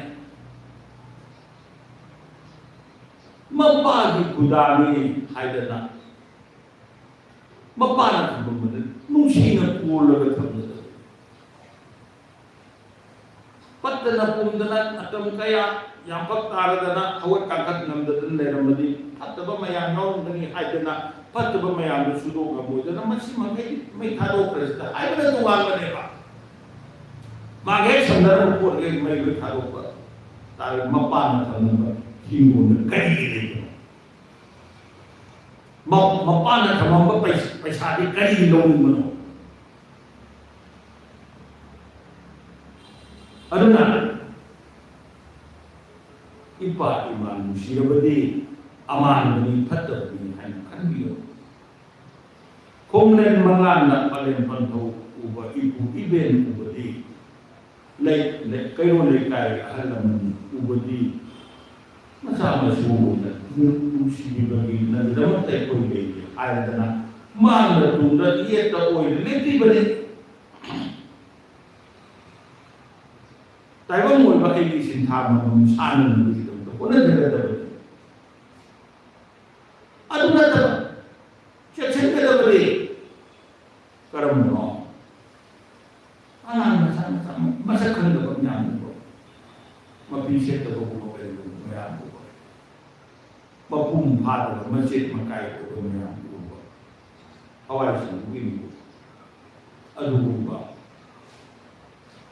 ꯃꯄꯥꯒꯤ ꯈꯨꯗꯥꯅꯤ ꯍꯥꯏꯗꯅ ꯃꯄꯥꯅ ꯊꯝꯃꯝꯕꯗ ꯅꯨꯡꯁꯤꯅ ꯀꯣꯜꯂꯒ ꯊꯝꯒꯗꯕ꯫ ꯄꯠꯇꯅ ꯄꯨꯝꯗꯅ ꯃꯇꯝ ꯀꯌꯥ ꯌꯥꯝ ꯄꯛ ꯇꯥꯔꯗꯅ ꯍꯧꯒꯠ ꯀꯥꯡꯈꯠ ꯉꯝꯗꯗꯅ ꯂꯩꯔꯝꯃꯗꯤ ꯐꯠꯇꯕ ꯃꯌꯥꯝ ꯌꯥꯎꯔꯝꯒꯅꯤ ꯍꯥꯏꯗꯅ ꯐꯠꯇꯕ ꯃꯌꯥꯝꯗꯨ ꯁꯨꯗꯣꯛ ꯉꯝꯃꯣꯏꯗꯅ ꯃꯁꯤ ꯃꯈꯩ ꯃꯩ ꯊꯥꯗꯣꯛꯈ꯭ꯔꯁꯤꯗ ꯍꯥꯏꯕꯅ ꯇꯣꯉꯥꯟꯕꯅꯦꯕ꯫ ꯃꯥꯒꯤ ꯍꯦꯛ ꯁꯝꯅꯔꯝꯕ ꯄꯣꯠ ꯍꯦꯛ ꯃꯩ ꯂꯣꯏ ꯊꯥꯗꯣꯛꯄ ꯇꯥꯔꯦ꯫ ꯃꯄꯥꯟꯗ ꯊꯝꯂꯝꯕ ꯍꯤꯡꯒꯣꯜꯗ ꯀꯔꯤꯒꯤ ꯂꯩꯕꯅꯣ? ꯃ-, ꯃꯄꯥꯟꯗ ꯊꯝꯃꯝꯕ ꯄꯩ-, ꯄꯩꯁꯥꯗꯤ ꯀꯔꯤꯒꯤ ꯂꯧꯅꯤꯡꯕꯅꯣ? ꯑꯗꯨꯅ ꯏꯄꯥ ꯏꯃꯥ ꯅꯨꯡꯁꯤꯔꯕꯗꯤ ꯑꯃꯥꯡꯕꯅꯤ, ꯐꯠꯇꯕꯅꯤ ꯍꯥꯏꯅ ꯈꯟꯕꯤꯌꯨ꯫ ꯈꯣꯡꯂꯦꯟ ꯃꯉꯥꯟꯅ ꯄꯂꯦꯝ ꯄꯟꯊꯧ ꯎꯕ ꯏꯄꯨ ꯏꯕꯦꯟ ꯎꯕꯗꯤ, ꯂꯩ-, ꯂꯩ-, ꯀꯩꯔꯣꯜ ꯂꯩꯀꯥꯏ ꯑꯍꯜ ꯂꯃꯟ ꯎꯕꯗꯤ, ꯃꯆꯥ ꯃꯁꯨ ꯑꯣꯏꯅ ꯅꯨꯡꯁꯤꯕꯤꯕꯒꯤ ꯅꯪꯒꯤꯗꯃꯛꯇ ꯑꯩꯈꯣꯏ ꯂꯩꯔꯤ ꯍꯥꯏꯔꯗꯅ ꯃꯥꯡꯗ ꯇꯨꯡꯗ ꯌꯦꯠꯇ ꯑꯣꯏꯅ ꯂꯦꯞꯄꯤꯕꯅꯤ꯫ ꯇꯥꯏꯕꯪ ꯑꯣꯏꯕ ꯑꯩꯒꯤ ꯁꯤꯟꯊꯥ ꯃꯪꯒꯣꯜ ꯁꯥꯟꯅꯅꯕꯒꯤꯗꯃꯛꯇ ꯍꯣꯠꯅꯖꯒꯗꯕꯅꯤ꯫ ꯑꯗꯨ ꯅꯠꯇꯕ ꯆꯦꯛꯁꯤꯟꯒꯗꯕꯗꯤ ꯀꯔꯝꯕꯅꯣ? ꯑꯉꯥꯡ ꯃꯆꯥ ꯃꯆꯥ ꯃꯁꯛ ꯈꯪꯗꯕ ꯃꯌꯥꯝ ꯎꯕ, ꯃꯄꯤ ꯁꯦꯠꯇꯕꯒꯨꯝꯕ ꯀꯔꯤꯒꯨꯝꯕ ꯃꯌꯥꯝ ꯎꯕ, ꯃꯄꯨꯡ ꯐꯥꯗꯕ ꯃꯆꯦꯠ ꯃꯀꯥꯏ ꯑꯣꯏꯕ ꯃꯌꯥꯝ ꯎꯕ, ꯍꯋꯥꯏ ꯁꯪꯕꯒꯤ ꯃꯤꯀꯨꯞ ꯑꯗꯨꯒꯨꯝꯕ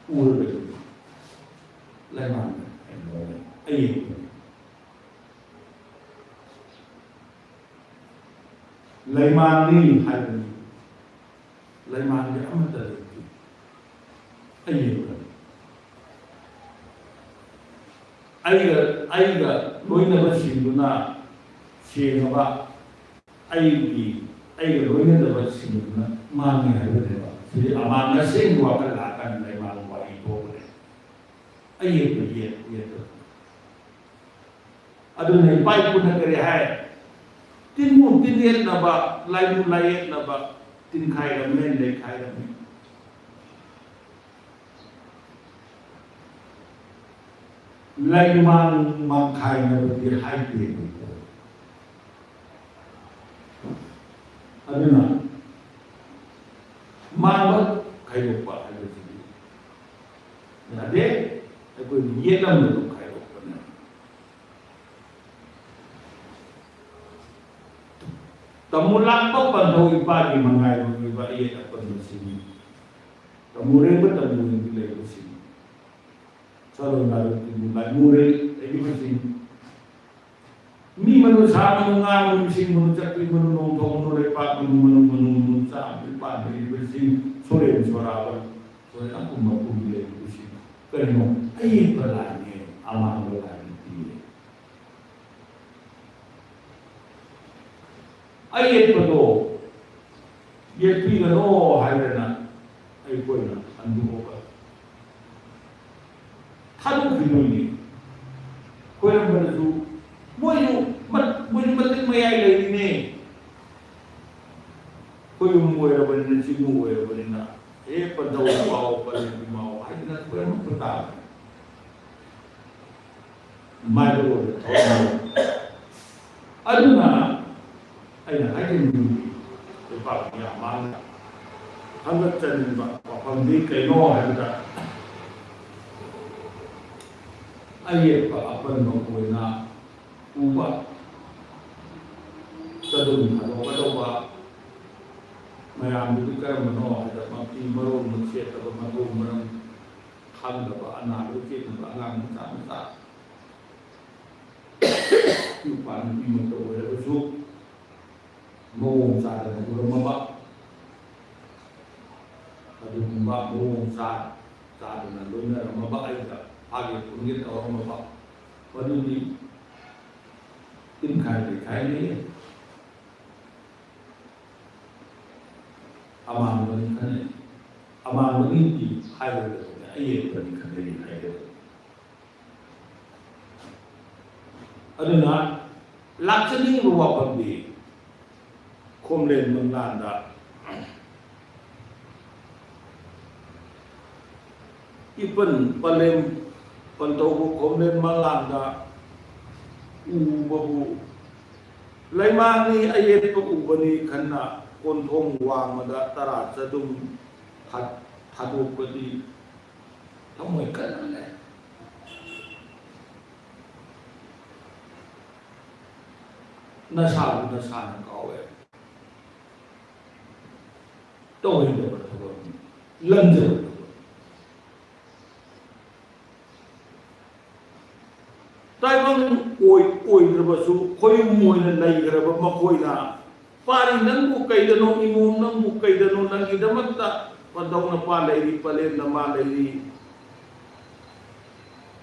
ꯎꯔꯒꯗꯤ ꯂꯩꯃꯥꯡꯗ ꯑꯩ ꯂꯣꯏꯅ ꯑꯌꯦꯡꯕꯅꯤ꯫ ꯂꯩꯃꯥꯡꯅꯤ ꯍꯥꯏꯕꯅꯤ꯫ ꯂꯩꯃꯥꯡꯗꯤ ꯑꯃꯠꯇ ꯂꯩꯇꯦ꯫ ꯑꯌꯦꯡꯕꯅꯤ꯫ ꯑꯩꯒ, ꯑꯩꯒ ꯂꯣꯏꯅꯕꯁꯤꯡꯗꯨꯅ ꯁꯦꯡꯉꯕ, ꯑꯩꯒꯤ, ꯑꯩꯒ ꯂꯣꯏꯅꯗꯕꯁꯤꯡꯗꯨꯅ ꯃꯥꯡꯉꯤ ꯍꯥꯏꯕꯅꯦꯕ꯫ ꯁꯤꯗꯤ ꯑꯃꯥꯡ ꯑꯁꯦꯡꯕ ꯋꯥꯈꯜ ꯂꯥꯛꯀꯥꯟꯗ ꯂꯩꯃꯥꯡ ꯋꯥꯔꯤ ꯊꯣꯛꯄꯅꯦ꯫ ꯑꯌꯦꯛꯄ ꯌꯦꯠ, ꯌꯦꯠꯄ꯫ ꯑꯗꯨꯅ ꯏꯄꯥ ꯏꯄꯨꯅ ꯀꯔꯤ ꯍꯥꯏ? ꯇꯤꯟꯃꯨ ꯇꯤꯟꯌꯦꯠꯅꯕ, ꯂꯥꯏꯃꯨ ꯂꯥꯏꯌꯦꯠꯅꯕ, ꯇꯤꯟꯈꯥꯏꯔꯝꯃꯦ, ꯂꯩꯈꯥꯏꯔꯝꯃꯦ꯫ ꯂꯩꯃꯥꯡ ꯃꯥꯡꯈꯥꯏꯅꯕꯗꯤ ꯍꯥꯏꯗꯦ꯫ ꯑꯗꯨꯅ ꯃꯥꯡꯕ ꯈꯥꯏꯗꯣꯛꯄ ꯍꯥꯏꯕꯁꯤꯗꯤ ꯌꯥꯗꯦ꯫ ꯌꯦꯠꯂꯝꯕꯗꯨ ꯈꯥꯏꯗꯣꯛꯄꯅꯦ꯫ ꯇꯃꯨ ꯂꯥꯛꯄ ꯄꯟꯊꯧ ꯏꯄꯥꯒꯤ ꯃꯉꯥꯏꯔꯣꯏꯕ ꯑꯌꯦꯠ ꯑꯄꯟꯕꯁꯤꯡ, ꯇꯃꯨ ꯔꯦꯡꯕ ꯇꯃꯨ ꯔꯦꯡꯕꯤ ꯂꯩꯕꯁꯤꯡ, ꯆꯠꯂꯣ ꯅꯥꯔꯣ ꯇꯤꯃꯨ ꯂꯥꯏꯃꯨ ꯔꯦꯡ ꯂꯩꯔꯤꯕꯁꯤꯡ, ꯃꯤ ꯃꯅꯨ ꯁꯥ ꯃꯅꯨ ꯉꯥ ꯃꯅꯨ ꯁꯤꯡ ꯃꯅꯨ ꯆꯠꯄꯤ ꯃꯅꯨ ꯅꯣꯡꯊꯣꯡ ꯃꯅꯨ ꯂꯩꯄꯥꯛ ꯃꯅꯨ ꯃꯅꯨ ꯃꯅꯨ ꯃꯅꯨ ꯆꯥ ꯂꯩꯄꯥꯛ ꯂꯩꯔꯤꯕꯁꯤꯡ ꯁꯣꯔꯦꯟ ꯁꯣꯔꯥꯕ ꯁꯣꯔꯦꯟ ꯑꯄꯨꯝ ꯑꯄꯨꯝ ꯂꯩꯔꯤꯕꯁꯤꯡ ꯀꯔꯤꯅꯣ ꯑꯌꯦꯠꯄ ꯂꯥꯏꯅꯦ ꯑꯃꯥꯡꯕ ꯂꯥꯏꯅꯦ ꯄꯤꯔꯦ꯫ ꯑꯌꯦꯠꯄꯗꯣ ꯌꯦꯠꯄꯤꯒꯅꯣ ꯍꯥꯏꯗꯅ ꯑꯩꯈꯣꯏꯅ ꯍꯟꯗꯣꯛꯑꯒ ꯊꯥꯗꯣꯛꯈꯤꯗꯣꯏꯅꯤ꯫ ꯈꯣꯏꯔꯝꯕꯗꯁꯨ ꯃꯣꯏꯁꯨ ꯃꯠ-, ꯃꯣꯏꯁꯨ ꯃꯇꯤꯛ ꯃꯌꯥꯏ ꯂꯩꯔꯤꯅꯦ꯫ ꯈꯣꯏꯌꯨꯝ ꯑꯣꯏꯔꯕꯅꯤꯅ, ꯆꯤꯡꯃꯨ ꯑꯣꯏꯔꯕꯅꯤꯅ, "ꯍꯦ ꯄꯟꯊꯧ ꯄꯥꯎ, ꯄꯜꯂꯤ ꯄꯥꯎ" ꯍꯥꯏꯗꯅ ꯈꯣꯏꯔꯝꯕ ꯇꯥꯕꯅꯤ꯫ ꯃꯥꯏꯀꯩꯔꯣꯝꯗ ꯊꯧꯔꯝ ꯂꯩ꯫ ꯑꯗꯨꯅ ꯑꯩꯅ ꯍꯥꯏꯖꯅꯤꯡꯕꯗꯤ ꯂꯩꯕꯥꯛ ꯃꯤꯌꯥꯝ ꯃꯥꯡꯗ ꯈꯪꯒꯠꯆꯅꯤꯡꯕ ꯋꯥꯐꯝꯗꯤ ꯀꯩꯅꯣ ꯍꯥꯏꯕꯗ, ꯑꯌꯦꯠꯄ ꯑꯄꯟꯕ ꯑꯣꯏꯅ ꯎꯕ, ꯆꯗꯨꯝ ꯊꯥꯗꯣꯛꯀꯗꯧꯕ ꯃꯌꯥꯝꯗꯨꯗꯤ ꯀꯔꯝꯕꯅꯣ ꯍꯥꯏꯕꯗ, ꯃꯐꯤ ꯃꯔꯣꯜ ꯃꯁꯦꯠꯇꯕ, ꯃꯊꯧ ꯃꯔꯝ ꯈꯪꯗꯕ, ꯑꯅꯥꯕ ꯆꯦꯟꯗꯕ ꯑꯉꯥꯡ ꯃꯆꯥ ꯃꯆꯥ, ꯅꯨꯄꯥ ꯅꯨꯄꯤꯃꯛꯇ ꯑꯣꯏꯔꯒꯁꯨ ꯃꯑꯣꯡ ꯆꯥꯗꯅ ꯎꯔꯝꯃꯕ, ꯑꯗꯨꯒꯨꯝꯕ ꯃꯑꯣꯡ ꯆꯥ-, ꯆꯥꯗꯅ ꯂꯣꯏꯅꯔꯝꯃꯕ, ꯑꯩꯒ ꯐꯥꯒꯦ ꯄꯨꯟꯒꯦ ꯇꯧꯔꯝꯃꯕ, ꯃꯗꯨꯗꯤ ꯇꯤꯟꯈꯥꯏ ꯂꯩꯈꯥꯏꯅꯩ꯫ ꯑꯃꯥꯡꯕꯅꯤ ꯈꯟꯅꯩ꯫ ꯑꯃꯥꯡꯕꯅꯤꯗꯤ ꯍꯥꯏꯔꯣꯏꯗꯕꯅꯤ, ꯑꯌꯦꯠꯄꯅꯤ ꯈꯟꯅꯩ ꯍꯥꯏꯒꯗꯕꯅꯤ꯫ ꯑꯗꯨꯅ ꯂꯥꯛꯆꯅꯤꯡꯕ ꯋꯥꯐꯝꯗꯤ ꯈꯣꯝꯂꯦꯟ ꯃꯪꯂꯥꯟꯗ ꯏꯄꯟ ꯄꯂꯦꯝ ꯄꯟꯊꯧꯕ ꯈꯣꯝꯂꯦꯟ ꯃꯪꯂꯥꯟꯗ ꯎꯕꯕꯨ ꯂꯩꯃꯥꯡꯅꯤ ꯑꯌꯦꯠꯄ ꯎꯕꯅꯤ ꯈꯟꯅ ꯀꯣꯟꯊꯣꯡ ꯋꯥꯡꯃꯗ ꯇꯔꯥ ꯆꯗꯨꯝ ꯊꯥ-, ꯊꯥꯗꯣꯛꯄꯗꯤ ꯊꯃꯣꯏ ꯀꯟꯃꯜꯂꯦ꯫ ꯅꯁꯥꯕꯨ ꯅꯁꯥꯅ ꯀꯥꯎꯋꯦ꯫ ꯇꯧꯍꯩꯗꯕ ꯊꯕꯛꯅꯤ, ꯂꯪꯖꯕ ꯊꯕꯛꯅꯤ꯫ ꯇꯥꯏꯕꯪ ꯑꯣꯏ-, ꯑꯣꯏꯗ꯭ꯔꯕꯁꯨ ꯈꯣꯏꯌꯨꯝ ꯑꯣꯏꯅ ꯂꯩꯈ꯭ꯔꯕ ꯃꯈꯣꯏꯅ, "ꯄꯥꯔꯤ ꯅꯪꯕꯨ ꯀꯩꯗꯅꯣ, ꯏꯃꯣꯝ ꯅꯪꯕꯨ ꯀꯩꯗꯅꯣ, ꯅꯪꯒꯤꯗꯃꯛꯇ ꯄꯟꯊꯧ ꯅꯄꯥ ꯂꯩꯔꯤ, ꯄꯂꯦꯝ ꯅꯃꯥ ꯂꯩꯔꯤ,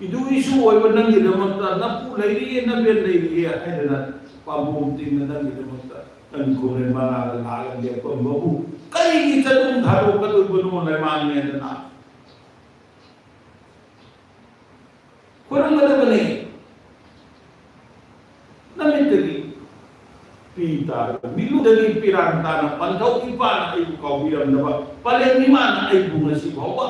ꯏꯗꯨ ꯏꯁꯨ ꯑꯣꯏꯕ ꯅꯪꯒꯤꯗꯃꯛꯇ ꯅꯄꯨ ꯂꯩꯔꯤꯌꯦ, ꯅꯕꯦꯟ ꯂꯩꯔꯤꯌꯦ" ꯍꯥꯏꯗꯅ ꯄꯥꯝꯕꯣꯝ ꯇꯤꯡꯅ ꯅꯪꯒꯤꯗꯃꯛꯇ ꯅꯪ ꯈꯣꯡꯂꯩ ꯃꯉꯥꯗ ꯂꯥꯛꯑꯒ ꯂꯦꯞꯄꯝꯕꯕꯨ ꯀꯔꯤꯒꯤ ꯆꯠꯅꯨꯡ ꯊꯥꯗꯣꯛꯀꯗꯣꯏꯕꯅꯣ ꯂꯩꯃꯥꯡꯅꯦꯗꯅ? ꯈꯨꯔꯨꯝꯒꯗꯕꯅꯤ꯫ ꯅꯃꯤꯠꯇꯒꯤ ꯄꯤ ꯇꯥꯔꯒ, ꯃꯤꯠꯂꯨꯗꯒꯤ ꯄꯤꯔꯥꯡ ꯇꯥꯅ ꯄꯟꯊꯧ ꯏꯄꯥꯅ ꯑꯩꯕꯨ ꯀꯥꯎꯕꯤꯔꯝꯗꯕ, ꯄꯂꯦꯝ ꯏꯃꯥꯅ ꯑꯩꯕꯨ ꯉꯁꯤ ꯐꯥꯎꯕ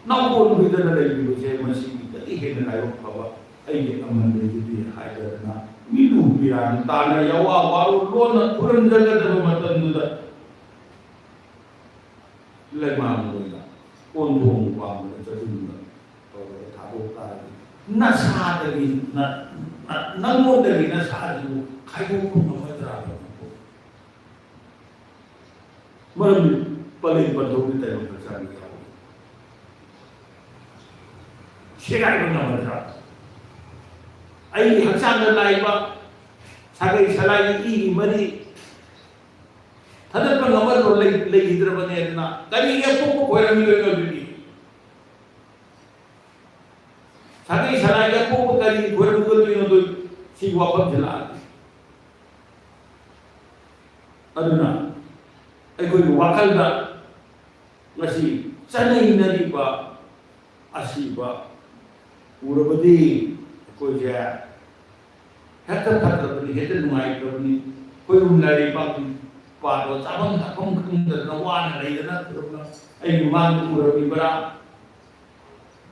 ꯅꯥꯎꯕꯣꯟ ꯍꯨꯏꯗꯅ ꯂꯩꯔꯤꯕꯁꯦ, ꯃꯁꯤꯗꯒꯤ ꯍꯦꯟꯅ ꯂꯥꯏꯕꯛ ꯐꯕ ꯑꯩꯒꯤ ꯑꯃꯟ ꯂꯩꯖꯗꯦ ꯍꯥꯏꯗꯅ ꯃꯤꯠꯂꯨ ꯄꯤꯔꯥꯡ ꯇꯥꯅ ꯌꯥꯋꯥ ꯋꯥꯔꯣ ꯂꯣꯟꯅ ꯈꯨꯔꯨꯝꯖꯒꯗꯕ ꯃꯇꯝꯗꯨꯗ, ꯂꯩꯃꯥꯡ ꯑꯣꯏꯅ ꯀꯣꯟꯊꯣꯡ ꯄꯥꯝꯕꯗ ꯆꯠꯍꯟꯕ ꯇꯧꯔꯒ ꯊꯥꯗꯣꯛ ꯇꯥꯔꯗꯤ, ꯅꯁꯥꯗꯒꯤ, ꯅ-, ꯅ-, ꯅꯪꯉꯣꯟꯗꯒꯤ ꯅꯁꯥꯗꯨ ꯈꯥꯏꯗꯣꯛꯄ ꯉꯝꯒꯗ꯭ꯔꯥ? ꯃꯔꯝꯗꯤ ꯄꯂꯦꯝ ꯄꯟꯊꯧꯒꯤ ꯇꯥꯏꯕꯪ ꯍꯛꯆꯥꯡꯗ ꯌꯥꯎꯏ꯫ ꯁꯦꯒꯥꯏꯕ ꯉꯝꯒꯗ꯭ꯔꯥ? ꯑꯩꯒꯤ ꯍꯛꯆꯥꯡꯗ ꯂꯥꯛꯏꯕ ꯁꯥꯒꯩ ꯁꯂꯥꯏꯒꯤ ꯏꯒꯤ ꯃꯔꯤ ꯊꯥꯗꯠꯄ ꯉꯝꯃꯗ꯭ꯔꯣ? ꯂꯩ-, ꯂꯩꯈꯤꯗ꯭ꯔꯕꯅꯦ꯫ ꯑꯗꯨꯅ ꯀꯔꯤꯒꯤ ꯑꯄꯣꯛꯄ ꯈꯣꯏꯔꯝꯃꯤꯗꯣꯏꯅꯣ ꯑꯗꯨꯗꯤ? ꯁꯥꯒꯩ ꯁꯔꯥꯏꯒꯤ ꯑꯄꯣꯛꯄ ꯀꯔꯤꯒꯤ ꯈꯣꯏꯔꯝꯒꯗꯣꯏꯅꯣ? ꯑꯗꯨ ꯁꯤ ꯋꯥꯐꯝꯁꯦ ꯂꯥꯛꯑꯗꯤ, ꯑꯗꯨꯅ ꯑꯩꯈꯣꯏꯒꯤ ꯋꯥꯈꯜꯗ ꯉꯁꯤ ꯆꯠꯅꯩꯅꯔꯤꯕ ꯑꯁꯤꯕ ꯎꯔꯕꯗꯤ ꯑꯩꯈꯣꯏꯁꯦ ꯍꯦꯛꯇ ꯐꯠꯇ꯭ꯔꯕꯅꯤ, ꯍꯦꯛꯇ ꯅꯨꯡꯉꯥꯏꯇ꯭ꯔꯕꯅꯤ꯫ ꯑꯩꯈꯣꯏ ꯂꯥꯏꯔꯩ ꯄꯥꯛꯄꯤ ꯄꯥꯗꯣ ꯆꯥꯐꯝ ꯊꯛꯐꯝ ꯈꯪꯗꯗꯅ ꯋꯥꯅ ꯂꯩꯗꯅ ꯑꯩꯒꯤ ꯃꯥꯡꯗ ꯎꯔꯝꯃꯤꯕ꯭ꯔꯥ?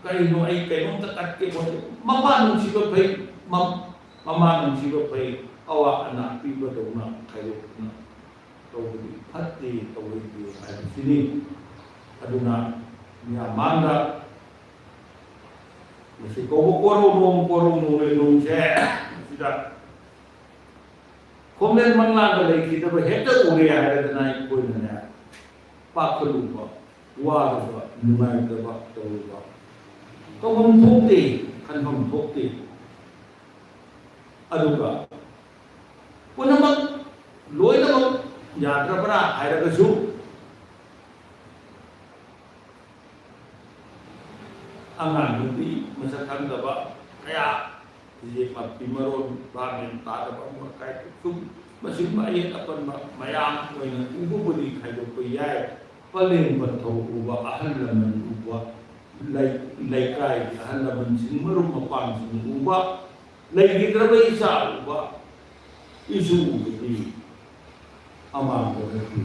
ꯀꯔꯤꯅꯣ ꯑꯩ ꯀꯩꯅꯣꯝꯇ ꯀꯠꯀꯦ ꯈꯣꯠꯀꯦ? ꯃꯄꯥ ꯅꯨꯡꯁꯤꯕ ꯐꯩ, ꯃ-, ꯃꯃꯥ ꯅꯨꯡꯁꯤꯕ ꯐꯩ, ꯑꯋꯥ ꯑꯅꯥ ꯄꯤꯕꯗꯧꯅ ꯈꯥꯏꯗꯣꯛꯇꯨꯅ ꯇꯧꯕꯗꯤ ꯐꯠꯇꯦ, ꯇꯧꯍꯩꯗꯦ ꯍꯥꯏꯕꯁꯤꯅꯤ꯫ ꯑꯗꯨꯅ ꯃꯤꯌꯥꯝ ꯃꯥꯡꯗ ꯁꯤ ꯀꯧꯕ ꯀꯣꯔꯧꯅꯣꯡ, ꯀꯣꯔꯧꯅꯣꯡ ꯂꯩꯅꯨꯡꯁꯦ ꯁꯤꯗ ꯈꯣꯝꯂꯦꯟ ꯃꯪꯂꯥꯟꯗ ꯂꯩꯈꯤꯗꯕ ꯍꯦꯛꯇ ꯎꯔꯦ ꯍꯥꯏꯔꯗꯅ ꯑꯩꯈꯣꯏꯅꯅꯦ ꯄꯥꯈꯠꯂꯨꯕ, ꯋꯥꯔꯨꯕ, ꯅꯨꯡꯉꯥꯏꯇꯕ ꯇꯧꯔꯨꯕ ꯇꯧꯐꯝ ꯊꯣꯛꯇꯦ, ꯈꯟꯐꯝ ꯊꯣꯛꯇꯦ꯫ ꯑꯗꯨꯒ ꯄꯨꯝꯅꯃꯛ ꯂꯣꯏꯅꯃꯛ ꯌꯥꯗ꯭ꯔꯕ꯭ꯔꯥ ꯍꯥꯏꯔꯒꯁꯨ ꯑꯉꯥꯡ ꯅꯨꯄꯤ ꯃꯁꯛ ꯈꯪꯗꯕ ꯀꯌꯥ ꯐꯤꯖꯦ ꯃꯄꯤ ꯃꯔꯣꯟ ꯚꯥꯞ ꯃꯦꯟ ꯇꯥꯗꯕ ꯑꯃꯣꯠ ꯑꯀꯥꯏ ꯁꯨꯝ ꯃꯁꯤꯒꯨꯝꯕ ꯑꯍꯦꯟ ꯑꯄꯟꯕ ꯃꯌꯥꯝ ꯑꯣꯏꯅ ꯎꯕꯕꯨꯗꯤ ꯈꯥꯏꯗꯣꯛꯄ ꯌꯥꯏ꯫ ꯄꯂꯦꯝ ꯄꯟꯊꯧ ꯎꯕ, ꯑꯍꯜ ꯂꯃꯟ ꯎꯕ, ꯂꯩ-, ꯂꯩꯀꯥꯏꯒꯤ ꯑꯍꯜ ꯂꯃꯟꯁꯤꯡ ꯃꯔꯨꯞ ꯃꯄꯥꯡꯁꯤꯡ ꯎꯕ, ꯂꯩꯈꯤꯗ꯭ꯔꯕ ꯏꯆꯥ ꯎꯕ, ꯏꯁꯨ ꯎꯕꯗꯤ ꯑꯃꯥꯡꯕ ꯅꯠꯇꯦ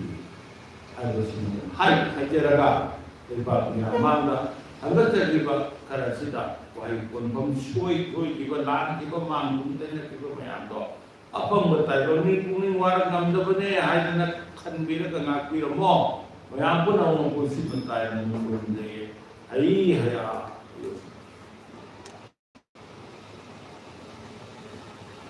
ꯍꯥꯏꯕꯁꯤꯃ ꯍꯥꯏ-, ꯍꯥꯏꯖꯔꯒ ꯂꯩꯕꯥꯛ ꯃꯤꯌꯥꯝ ꯃꯥꯡꯗ ꯍꯟꯒꯠꯆꯈꯤꯕ ꯈꯔꯁꯤꯗ ꯋꯥꯍꯩ ꯀꯣꯟꯐꯝ ꯁꯣꯏ ꯁꯣꯏꯈꯤꯕ, ꯂꯥꯟꯈꯤꯕ, ꯃꯥꯡ ꯇꯨꯡ ꯇꯩꯅꯈꯤꯕ ꯃꯌꯥꯝꯗꯣ ꯑꯄꯪꯕ ꯇꯥꯏꯕꯪ ꯃꯤ ꯄꯨꯛꯅꯤꯡ ꯋꯥꯔꯛ ꯉꯝꯗꯕꯅꯦ ꯍꯥꯏꯗꯅ ꯈꯟꯕꯤꯔꯒ ꯉꯥꯛꯄꯤꯔꯝꯃꯣ꯫ ꯃꯌꯥꯝ ꯄꯨꯟꯅ ꯑꯃꯨꯛ ꯄꯨꯟꯁꯤ ꯃꯇꯥꯏ ꯑꯃꯨꯛ ꯄꯨꯟꯖꯩ꯫ ꯍꯩ ꯍꯌꯥ